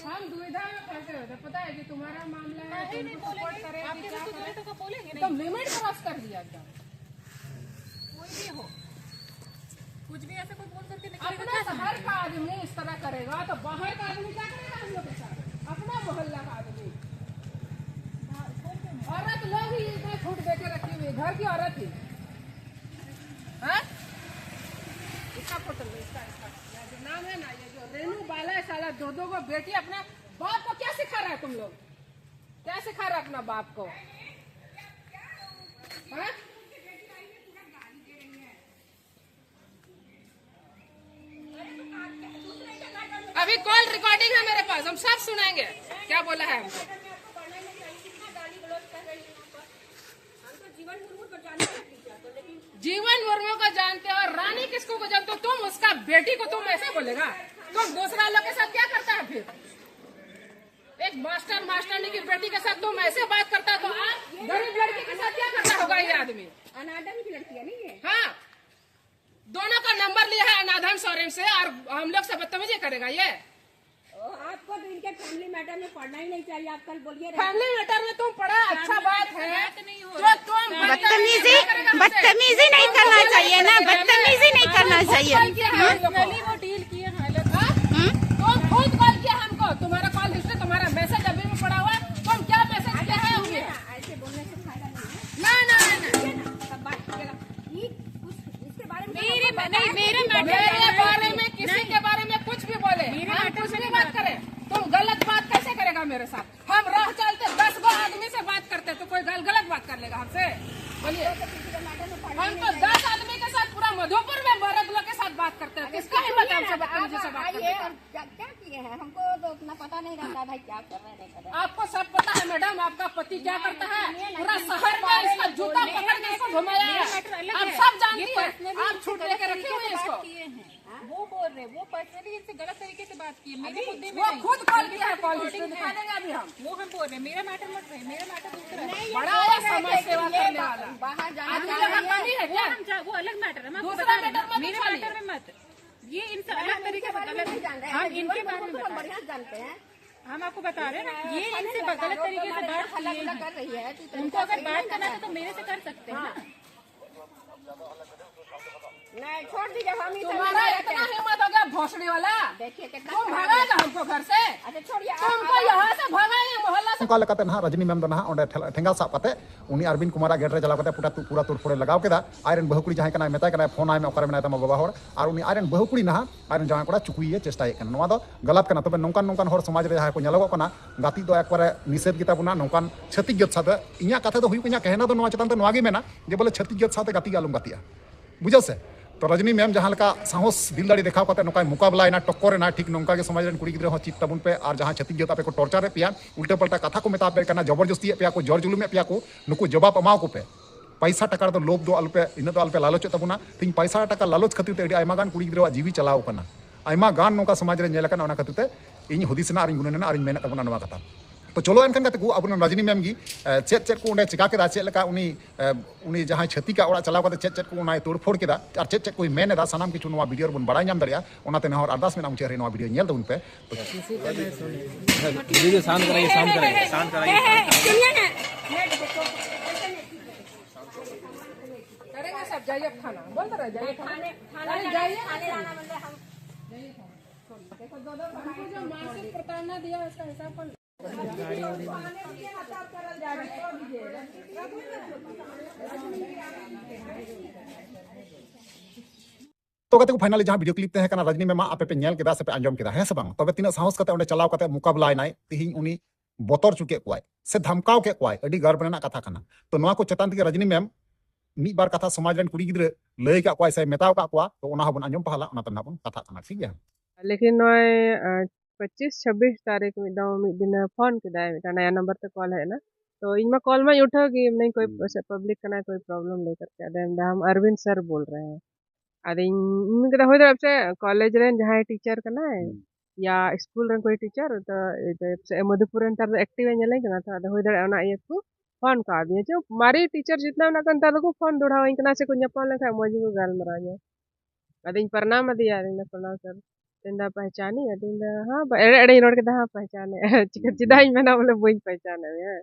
हम दुविधा में फंसे हुए थे, पता है कि तुम्हारा मामला है, तुमको सपोर्ट करें कि क्या करें। तो लिमिट क्रॉस कर दिया एकदम। कोई भी हो, कुछ भी ऐसे कोई बोल करके निकलेगा अपना क्या शहर समझ का आदमी इस तरह करेगा तो बाहर का आदमी क्या करेगा हम लोग के साथ? अपना मोहल्ला का आदमी। औरत लोग ही इतना छूट दे के रखी हुई घर की औरत थी। हाँ? इसका फोटो लो, इसका, इसका। ये जो नाम है ना, ये जो रेनू बाला है, साला दो दो को बेटी, अपना बाप को क्या सिखा रहा है तुम लोग? क्या सिखा रहा है अपना बाप को? हाँ? अभी कॉल रिकॉर्डिंग है मेरे पास, हम सब सुनाएंगे क्या बोला है हमको। जीवन मुर्मू को जानते हो, रानी किसको को जानते हो? तुम, उसका बेटी को तुम ऐसे बोलेगा? तुम दूसरा लोग के साथ क्या करता है फिर? एक मास्टर मास्टरनी की बेटी के साथ तुम ऐसे बात करता है, तो आप गरीब लड़की के साथ क्या करता होगा ये आदमी? अनादर की लड़की है नहीं ये। हाँ, दोनों का नंबर लिया है अनाधन सोरेन से, और हम लोग से बदतमीजी करेगा ये। ओ, आपको तो इनके फैमिली मैटर में पढ़ना ही नहीं चाहिए। आप कल बोलिए रहे। फैमिली मैटर में तुम पढ़ा, अच्छा बात है। जो तुम बदतमीजी, बदतमीजी नहीं करना चाहिए ना, बदतमीजी नहीं करना चाहिए। पर्सनली वो डील किए हैं अलग। हाँ? हम्म? तुम खुद कॉल किया हमको, तुम्हारा कॉल हिस्ट्री, तुम्हारा मैसेज अभी भी पड़ा हुआ है। तुम क्या मैसेज किया है हमें? ऐसे बोलने से फायदा नहीं है। ना, ना, ना, ना। सब बात कीजिएगा। ये कुछ इसके बारे में मेरे, नहीं, मेरे मैटर मेरे बारे में, किसी के बारे में कुछ भी बोले, मेरे हम मैटर कुछ में भी नहीं बात बात करें, तो गलत बात कैसे करेगा मेरे साथ? हम राह चलते दस गो आदमी से बात करते तो कोई गल-, गलत बात कर लेगा हमसे? बोलिए। हम तो दस आदमी के साथ पूरा मधुपुर में मरद लोग के साथ बात करते हैं, किसका हिम्मत है हमसे बदतमीजी से बात करने का? क्या, क्या किए हैं? हमको तो उतना पता नहीं रहता भाई, क्या कर रहे हैं, नहीं कर रहे। आपको सब पता है मैडम, आपका पति क्या करता है? पूरा शहर में इसका जूता पकड़ के इसको घुमाया है। आप सब जानती हैं। आप छूट लेके रखे हुए हैं इसको। वो बोल रहे, वो पर्सनली इनसे गलत तरीके से बात की है, मेरे मुद्दे में वो नहीं। खुद कॉल किया है, कॉल हिस्ट्री दिखा देंगे अभी हम। वो हम बोल रहे हैं, मेरा मैटर मत रहे, मेरा मैटर दूसरा है। बड़ा है समाज सेवा करने वाला। बाहर जाना आदमी चाह रही है। वो क्या? हम जा-, वो अलग मैटर है, हम आपको दूसरा बता रहे हैं। मैटर मत मेरे उठाइए। मैटर में मत। ये इनसे अलग तरीके से गलत। हम इनके बारे में बता रहे हैं। बढ़िया जानते हैं। हम आपको बता रहे हैं ना, ये इनसे गलत तरीके से बात की है। कर रही है, तो उनको अगर बात करना था तो मेरे से कर सकते हैं ना। नहीं, छोड़ दीजिए, हम इसे तुम्हारा इतना हिम्मत हो गया, भोसड़ी वाला, देखिए कितना तुम भगाएगा हमको घर से। अच्छा, छोड़िए, तुमको यहाँ से भगाएंगे, मोहल्ला से। ᱚᱱᱠᱟ ᱞᱮᱠᱟᱛᱮ ᱱᱟᱦᱟᱜ ᱨᱟᱡᱽᱱᱤ ᱢᱮᱢ ᱫᱚ ᱱᱟᱦᱟᱜ ᱚᱸᱰᱮ ᱴᱷᱮᱞ- ᱴᱷᱮᱸᱜᱟ ᱥᱟᱵ ᱠᱟᱛᱮ ᱩᱱᱤ ᱟᱨᱵᱤᱱ ᱠᱩᱢᱟᱨᱟᱜ ᱜᱮᱴ ᱨᱮ ᱪᱟᱞᱟᱣ ᱠᱟᱛᱮ ᱯᱩᱨᱟ ᱛᱩ- ᱯᱩᱨᱟ ᱛᱩᱲᱯᱷᱩᱲᱮ ᱞᱟᱜᱟᱣ ᱠᱮᱫᱟ᱾ ᱟᱡᱨᱮᱱ ᱵᱟᱹᱦᱩ ᱠᱩᱲᱤ ᱡᱟᱦᱟᱸᱭ ᱠᱟᱱᱟᱭ ᱢᱮᱛᱟᱭ ᱠᱟᱱᱟᱭ, "ᱯᱷᱳᱱ ᱟᱭ ᱢᱮ, ᱚᱠᱟᱨᱮ ᱢᱮᱱᱟᱭ ᱛᱟᱢᱟ ᱵᱟᱵᱟ ᱦᱚᱲ?" ᱟᱨ ᱩᱱᱤ ᱟᱡᱨᱮᱱ ᱵᱟᱹᱦᱩ ᱠᱩᱲᱤ ᱱᱟᱦᱟᱜ ᱟᱡᱨᱮᱱ ᱡᱟᱶᱟᱭ ᱠᱚᱲᱟ ᱪᱩᱠᱩᱭᱮ ᱪᱮᱥᱴᱟᱭᱮᱫ ᱠᱟᱱᱟ᱾ ᱱᱚᱣᱟ ᱫᱚ ᱜᱟᱞᱟᱛ ᱠᱟᱱᱟ᱾ ᱛᱚᱵᱮ ᱱᱚᱝᱠᱟᱱ ᱱᱚᱝᱠᱟᱱ ᱦᱚᱲ ᱥᱚᱢᱟᱡᱽ ᱨᱮ ᱡᱟᱦᱟᱸᱭ ᱠᱚ ᱧᱮᱞᱚᱜᱚᱜ ᱠᱟᱱᱟ, ᱜᱟᱛᱮᱜ ᱫᱚ ᱮᱠᱵᱟᱨᱮ ᱱᱤᱥᱮᱫᱷ ᱜᱮᱛᱟ ᱵᱚᱱᱟ᱾ ᱱᱚᱝᱠᱟᱱ ᱪᱷᱟᱹᱛᱤᱠ ᱡᱟᱹᱛ ᱥᱟᱶᱛᱮ ᱤᱧᱟᱹᱜ ᱠᱟᱛᱷᱟ ᱫᱚ ᱦᱩᱭᱩᱜ ᱠᱟᱱᱟ, ᱠᱮᱦᱱᱟ ᱫᱚ ᱱᱚᱣᱟ ᱪᱮᱛᱟᱱ ᱛᱮ ᱱᱚᱣᱟ ᱜᱮ ᱢᱮᱱᱟ ᱡᱮ ᱵᱚᱞᱮ ᱪᱷᱟᱹᱛᱤᱠ ᱡᱟᱹᱛ ᱥᱟᱶᱛᱮ ᱜᱟᱛᱮ ᱜᱮ ᱟᱞᱚᱢ ᱜᱟᱛᱮᱜᱼᱟ᱾ ᱵᱩᱡᱷᱟᱹᱣ ᱥᱮ? ᱛᱚ ᱨᱟᱡᱽᱱᱤ ᱢᱮᱢ ᱡᱟᱦᱟᱸ ᱞᱮᱠᱟ ᱥᱟᱦᱚᱥ ᱫᱤᱞ ᱫᱟᱲᱮ ᱫᱮᱠᱷᱟᱣ ᱠᱟᱛᱮ ᱱᱚᱝᱠᱟᱭ ᱢᱚᱠᱟᱵᱞᱟᱭᱮᱱᱟ, ᱴᱚᱠᱠᱚᱨᱮᱱᱟ, ᱴᱷᱤᱠ ᱱᱚᱝᱠᱟ ᱜᱮ ᱥᱚᱢᱟᱡᱽ ᱨᱮᱱ ᱠᱩᱲᱤ ᱜᱤᱫᱽᱨᱟᱹ ᱦᱚᱸ ᱪᱮᱫ ᱛᱟᱵᱚᱱ ᱯᱮ᱾ ᱟᱨ ᱡᱟᱦᱟᱸ ᱪᱷᱟᱹᱛᱤᱠ ᱡᱟᱹᱛ ᱟᱯᱮ ᱠᱚ ᱴᱚᱨᱪᱟᱨᱮᱫ ᱯᱮᱭᱟ, ᱩᱞᱴᱟᱹ ᱯᱟᱞᱴᱟ ᱠᱟᱛᱷᱟ ᱠᱚ ᱢᱮᱛᱟ ᱯᱮ ᱠᱟᱱᱟ, ᱡᱚᱵᱚᱨ ᱡᱚᱥᱛᱤᱭᱮᱫ ᱯᱮᱭᱟ ᱠᱚ, ᱡᱚᱨ ᱡᱩᱞᱩᱢᱮᱫ ᱯᱮᱭᱟ ᱠᱚ, ᱱᱩᱠᱩ ᱡᱚᱵᱟᱵ ᱮᱢᱟᱣ ᱠᱚᱯᱮ᱾ ᱯᱟᱭᱥᱟ ᱴᱟᱠᱟ ᱨᱮᱫᱚ ᱞᱳᱵᱷ ᱫᱚ ᱟᱞᱚᱯᱮ, ᱤᱱᱟᱹᱜ ᱫᱚ ᱟᱞᱚᱯᱮ ᱞᱟᱞᱚᱪᱚᱜ ᱛᱟᱵᱚᱱᱟ᱾ ᱛᱮᱦᱮᱧ ᱯᱟᱭᱥᱟ ᱴᱟᱠᱟ ᱞᱟᱞᱚᱪ ᱠᱷᱟᱹᱛᱤᱨ ᱛᱮ ᱟᱹᱰᱤ ᱟᱭᱢᱟ ᱜᱟᱱ ᱠᱩᱲᱤ ᱜᱤᱫᱽᱨᱟᱹᱣᱟᱜ ᱡᱤᱣᱤ ᱪᱟᱞᱟᱣ ᱟᱠᱟᱱᱟ, ᱟᱭᱢᱟ ᱜᱟᱱ ᱱᱚᱝᱠᱟ ᱥᱚᱢᱟᱡᱽ ᱨᱮ ᱧᱮᱞ ᱟᱠᱟᱱᱟ᱾ ᱚᱱᱟ ᱠᱷᱟᱹᱛᱤᱨ ᱛᱮ ᱤᱧ ᱦᱩᱫᱤᱥ ᱮᱱᱟ ᱟᱨᱤᱧ ᱜᱩᱱᱟᱹᱱ ᱮᱱᱟ ᱟᱨᱤᱧ ᱢᱮᱱᱮᱫ ᱛᱟᱵᱚᱱᱟ ᱱᱚᱣᱟ ᱠᱟᱛᱷᱟ᱾ ᱛᱚ ᱪᱚᱞᱚ ᱮᱱᱠᱷᱟᱱ ᱜᱟᱛᱮ ᱠᱚ, ᱟᱵᱚᱨᱮᱱ ᱨᱟᱡᱽᱱᱤ ᱢᱮᱢ ᱜᱮ, ᱮ, ᱪᱮᱫ ᱪᱮᱫ ᱠᱚ ᱚᱸᱰᱮ ᱪᱤᱠᱟ ᱠᱮᱫᱟ, ᱪᱮᱫ ᱞᱮᱠᱟ ᱩᱱᱤ, ᱮ, ᱩᱱᱤ ᱡᱟᱦᱟᱸᱭ ᱪᱷᱟᱹᱛᱤᱠᱟᱜ ᱚᱲᱟᱜ ᱪᱟᱞᱟᱣ ᱠᱟᱛᱮ ᱪᱮᱫ ᱪᱮᱫ ᱠᱚ ᱚᱱᱟᱭ ᱛᱳᱲᱯᱷᱳᱲ ᱠᱮᱫᱟ ᱟᱨ ᱪᱮᱫ ᱪᱮᱫ ᱠᱚᱭ ᱢᱮᱱ ᱮᱫᱟ, ᱥᱟᱱᱟᱢ ᱠᱤᱪᱷᱩ ᱱᱚᱣᱟ ᱵᱷᱤᱰᱤᱭᱳ ᱨᱮᱵᱚᱱ ᱵᱟᱲᱟᱭ ᱧᱟᱢ ᱫᱟᱲᱮᱭᱟᱜᱼᱟ᱾ ᱚᱱᱟᱛᱮ ᱱᱮᱦᱚᱨ ᱟᱨᱫᱟᱥ ᱢᱮᱱᱟᱜᱼᱟ, ᱢᱩᱪᱟᱹᱫ ᱨᱮ ᱱᱚᱣᱟ ᱵᱷᱤᱰᱤᱭᱳ ᱧᱮᱞ ᱛᱟᱵᱚᱱ ᱯᱮ᱾ ᱫᱤᱫᱤ, ᱥᱟᱱᱛ ᱠᱟᱨᱟᱤᱭᱮ, ᱥᱟᱱᱛ ᱠᱟᱨᱟᱤᱭᱮ, ᱥᱟᱱᱛ ᱠᱟᱨᱟᱤᱭᱮ, ᱥᱟᱱᱛ ᱠᱟᱨᱟᱤᱭᱮ᱾ करेंगे सब, जाइए थाना, बोल रहे जाइए थाना। थाने, थाने अरे जाना, जाइए थाने ना। जाना, मतलब हम देखो, दो, दो भाई हमको जो मानसिक प्रताड़ना दिया, उसका हिसाब कौन? ᱛᱚ ᱜᱟᱛᱮ ᱠᱚ, finally ᱡᱟᱦᱟᱸ video clip ᱛᱟᱦᱮᱸ ᱠᱟᱱᱟ ᱨᱟᱡᱽᱱᱤ ᱢᱮᱢᱟᱜ, ᱟᱯᱮ ᱯᱮ ᱧᱮᱞ ᱠᱮᱫᱟ ᱥᱮ ᱯᱮ ᱟᱸᱡᱚᱢ ᱠᱮᱫᱟ, ᱦᱮᱸ ᱥᱮ ᱵᱟᱝ? ᱛᱚᱵᱮ ᱛᱤᱱᱟᱹᱜ ᱥᱟᱦᱚᱥ ᱠᱟᱛᱮ ᱚᱸᱰᱮ ᱪᱟᱞᱟᱣ ᱠᱟᱛᱮ ᱢᱚᱠᱟᱵᱞᱟᱭᱱᱟᱭ, ᱛᱤᱦᱤᱧ ᱩᱱᱤ ᱵᱚᱛᱚᱨ ᱦᱚᱪᱚ ᱠᱮᱫ ᱠᱚᱣᱟᱭ ᱥᱮ ᱫᱷᱟᱢᱠᱟᱣ ᱠᱮᱫ ᱠᱚᱣᱟᱭ, ᱟᱹᱰᱤ ᱜᱟᱨᱵ ᱨᱮᱱᱟᱜ ᱠᱟᱛᱷᱟ ᱠᱟᱱᱟ᱾ ᱛᱚ ᱱᱚᱣᱟ ᱠᱚ ᱪᱮᱛᱟᱱ ᱛᱮᱜᱮ ᱨᱟᱡᱽᱱᱤ ᱢᱮᱢ ᱢᱤᱫ ᱵᱟᱨ ᱠᱟᱛᱷᱟ ᱥᱚᱢᱟᱡᱽ ᱨᱮᱱ ᱠᱩᱲᱤ ᱜᱤᱫᱽᱨᱟᱹ ᱞᱟᱹᱭ ᱠᱟᱜ ᱠᱚᱣᱟᱭ ᱥᱮ ᱢᱮᱛᱟᱣ ᱠᱟᱜ ᱠᱚᱣᱟ, ᱛᱚ ᱚᱱᱟ ᱦᱚᱸᱵᱚᱱ ᱟᱸᱡᱚᱢ ᱯᱟᱦᱞᱟ, ᱚᱱᱟ ᱛᱮ ᱱᱟᱦᱟᱜ ᱵᱚᱱ ᱠᱟᱛᱷᱟᱜ ᱠᱟᱱᱟ, ᱴᱷᱤᱠ ᱜᱮᱭᱟ? ᱞᱮᱠᱤᱱ ᱱᱚᱜᱼᱚᱭ, ᱟᱸ, ᱯᱚᱸᱪᱤᱥ ᱪᱷᱟᱵᱵᱤᱥ ᱛᱟᱹᱨᱤᱠᱷ ᱢᱤᱫ ᱫᱚᱢ ᱢᱤᱫ ᱫᱤᱱᱮ ᱯᱷᱳᱱ ᱠᱮᱫᱟᱭ, ᱢᱤᱫᱴᱟᱝ ᱱᱟᱭᱟ ᱱᱟᱢᱵᱟᱨ ᱛᱮ ᱠᱚᱞ ᱦᱮᱡ ᱮᱱᱟ᱾ ᱛᱚ ᱤᱧ ᱢᱟ ᱠᱚᱞ ᱢᱟᱧ ᱩᱴᱷᱟᱹᱣ ᱜᱮ, ᱢᱮᱱᱟᱹᱧ ᱠᱚᱭ ᱦᱩᱸ᱾ ᱯᱟᱥᱮ ᱯᱟᱵᱽᱞᱤᱠ ᱠᱟᱱᱟᱭ, ᱠᱚᱭ ᱯᱨᱚᱵᱞᱮᱢ ᱞᱟᱹᱭ ᱠᱟᱛᱮ, ᱟᱫᱚ ᱢᱮᱱᱫᱟ, "ᱦᱟᱢ ᱟᱨᱵᱤᱱᱫ ᱥᱟᱨ ᱵᱳᱞ ᱨᱮ ᱦᱮᱸ?" ᱟᱫᱚ ᱤᱧ, ᱤᱧ ᱢᱮᱱ ᱠᱮᱫᱟ, "ᱦᱩᱭ ᱫᱟᱲᱮᱭᱟᱜᱼᱟ ᱯᱟᱥᱮ ᱠᱚᱞᱮᱡᱽ ᱨᱮᱱ ᱡᱟᱦᱟᱸᱭ ᱴᱤᱪᱟᱨ ᱠᱟᱱᱟᱭ, ᱦᱩᱸ᱾ ᱭᱟ ᱥᱠᱩᱞ ᱨᱮᱱ ᱠᱚᱭ ᱴᱤᱪᱟᱨ, ᱛᱚ ᱯᱟᱥᱮ ᱢᱚᱫᱷᱩᱯᱩᱨ ᱨᱮ ᱱᱮᱛᱟᱨ ᱫᱚ ᱮᱠᱴᱤᱵᱷ ᱮ ᱧᱮᱞᱮᱧ ᱠᱟᱱᱟ, ᱛᱚ ᱟᱫᱚ ᱦᱩᱭ ᱫᱟᱲᱮᱭᱟᱜᱼᱟ ᱚᱱᱟ ᱤᱭᱟᱹ ᱠᱚ ᱯᱷᱳᱱ ᱠᱟᱣᱫᱤᱧᱟ᱾ ᱪᱚ ᱢᱟᱨᱮ ᱴᱤᱪᱟᱨ ᱡᱤᱛᱱᱟ ᱢᱮᱱᱟᱜ ᱠᱚᱣᱟ ᱱᱮᱛᱟᱨ ᱫᱚᱠᱚ ᱯᱷᱳᱱ ᱫᱚᱲᱦᱟᱣᱟᱹᱧ ᱠᱟᱱᱟ, ᱥᱮ ᱠᱚ ᱧᱟᱯᱟᱢ ᱞᱮᱱᱠᱷᱟᱱ ᱢᱚᱡᱽ ᱜᱮᱠᱚ ᱜᱟᱞᱢᱟᱨᱟᱣ ᱤᱧᱟ᱾ ᱟᱫᱚᱧ ᱯᱨᱚᱱᱟᱢ ᱟᱫᱮᱭᱟ, ᱟᱫᱚᱧ ᱢᱮᱱᱫᱟ, "ᱯᱨᱚᱱᱟᱢ ᱥᱟᱨ᱾" ᱢᱮᱱᱫᱟ, "ᱯᱮᱦᱪᱟᱱᱤ?" ᱟᱫᱚᱧ ᱢᱮᱱᱫᱟ, "ᱦᱮᱸ, ᱮᱲᱮ ᱮᱲᱮᱧ ᱨᱚᱲ ᱠᱮᱫᱟ, ᱦᱮᱸ, ᱯᱮᱦᱪᱟᱱᱮ᱾" ᱪᱤᱠᱟᱹ, ᱦᱩᱸ, ᱪᱮᱫᱟᱜ ᱦᱩᱸ᱾ ᱤᱧ ᱢᱮᱱᱟ ᱵᱚᱞᱮ ᱵᱟᱹᱧ ᱯᱮᱦᱪᱟᱱᱮ ᱢᱮᱭᱟ?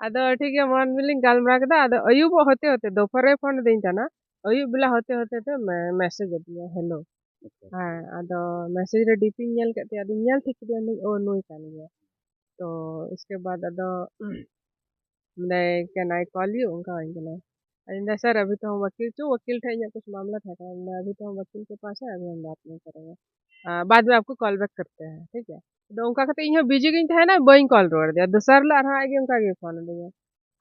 ᱟᱫᱚ ᱴᱷᱤᱠ ᱜᱮᱭᱟ, ᱢᱚᱱ ᱢᱤᱞᱤᱧ ᱜᱟᱞᱢᱟᱨᱟᱣ ᱠᱮᱫᱟ᱾ ᱟᱫᱚ ᱟᱹᱭᱩᱵᱚᱜ ᱦᱚᱛᱮ ᱦᱚᱛᱮ, ᱫᱚᱯᱦᱚᱨ ᱨᱮ ᱯᱷᱳᱱ ᱟᱹᱫᱤᱧ ᱛᱟᱦᱮᱱᱟ, ᱟᱹᱭᱩᱵ ᱵᱮᱞᱟ ᱦᱚᱛᱮ ᱦᱚᱛᱮ ᱛᱮ ᱢᱮ-, ᱢᱮᱥᱮᱡᱽ ᱟᱹᱫᱤᱧᱟ, "ᱦᱮᱞᱳ, ᱟᱪᱪᱷᱟ᱾ ᱦᱮᱸ, ᱟᱫᱚ message ᱨᱮ DP ᱧ ᱧᱮᱞ ᱠᱮᱫ ᱛᱟᱭᱟ, ᱟᱫᱚᱧ ᱧᱮᱞ ᱴᱷᱤᱠ ᱠᱮᱫᱮᱭᱟ, ᱢᱮᱱᱫᱟᱹᱧ, "ᱳ, ᱱᱩᱭ ᱠᱟᱱ ᱜᱮᱭᱟ᱾" ᱛᱚ ᱤᱥᱠᱮ ᱵᱟᱫ ᱟᱫᱚ ᱢᱮᱱᱫᱟᱭ, "Can I call you?" ᱚᱱᱠᱟ ᱟᱹᱧ ᱠᱟᱱᱟᱭ᱾ ᱟᱫᱚᱧ ᱢᱮᱱᱫᱟ, "Sir, अभी तो हम वकील, ᱪᱚ ᱣᱟᱠᱤᱞ ᱴᱷᱮᱡ ᱤᱧᱟᱹᱜ ᱠᱩᱪ ᱢᱟᱢᱞᱟ ᱛᱟᱦᱮᱸ ᱠᱟᱱᱟ, ᱢᱮᱱᱫᱟ, अभी तो हम वकील के पास है, अभी हम बात नहीं करेंगे, आ, बाद में आपको कॉल बैक करते हैं, ठीक है?" ᱟᱫᱚ ᱚᱱᱠᱟ ᱠᱟᱛᱮ ᱤᱧ ᱦᱚᱸ ᱵᱤᱡᱤ ᱜᱤᱧ ᱛᱟᱦᱮᱱᱟ, ᱵᱟᱹᱧ ᱠᱚᱞ ᱨᱩᱣᱟᱹᱲ ᱟᱫᱮᱭᱟ᱾ ᱫᱚᱥᱟᱨ ᱦᱤᱞᱳᱜ ᱟᱨᱦᱚᱸ ᱟᱡ ᱜᱮ ᱚᱱᱠᱟ ᱜᱮ ᱯᱷᱳᱱ ᱟᱫᱤᱧᱟ᱾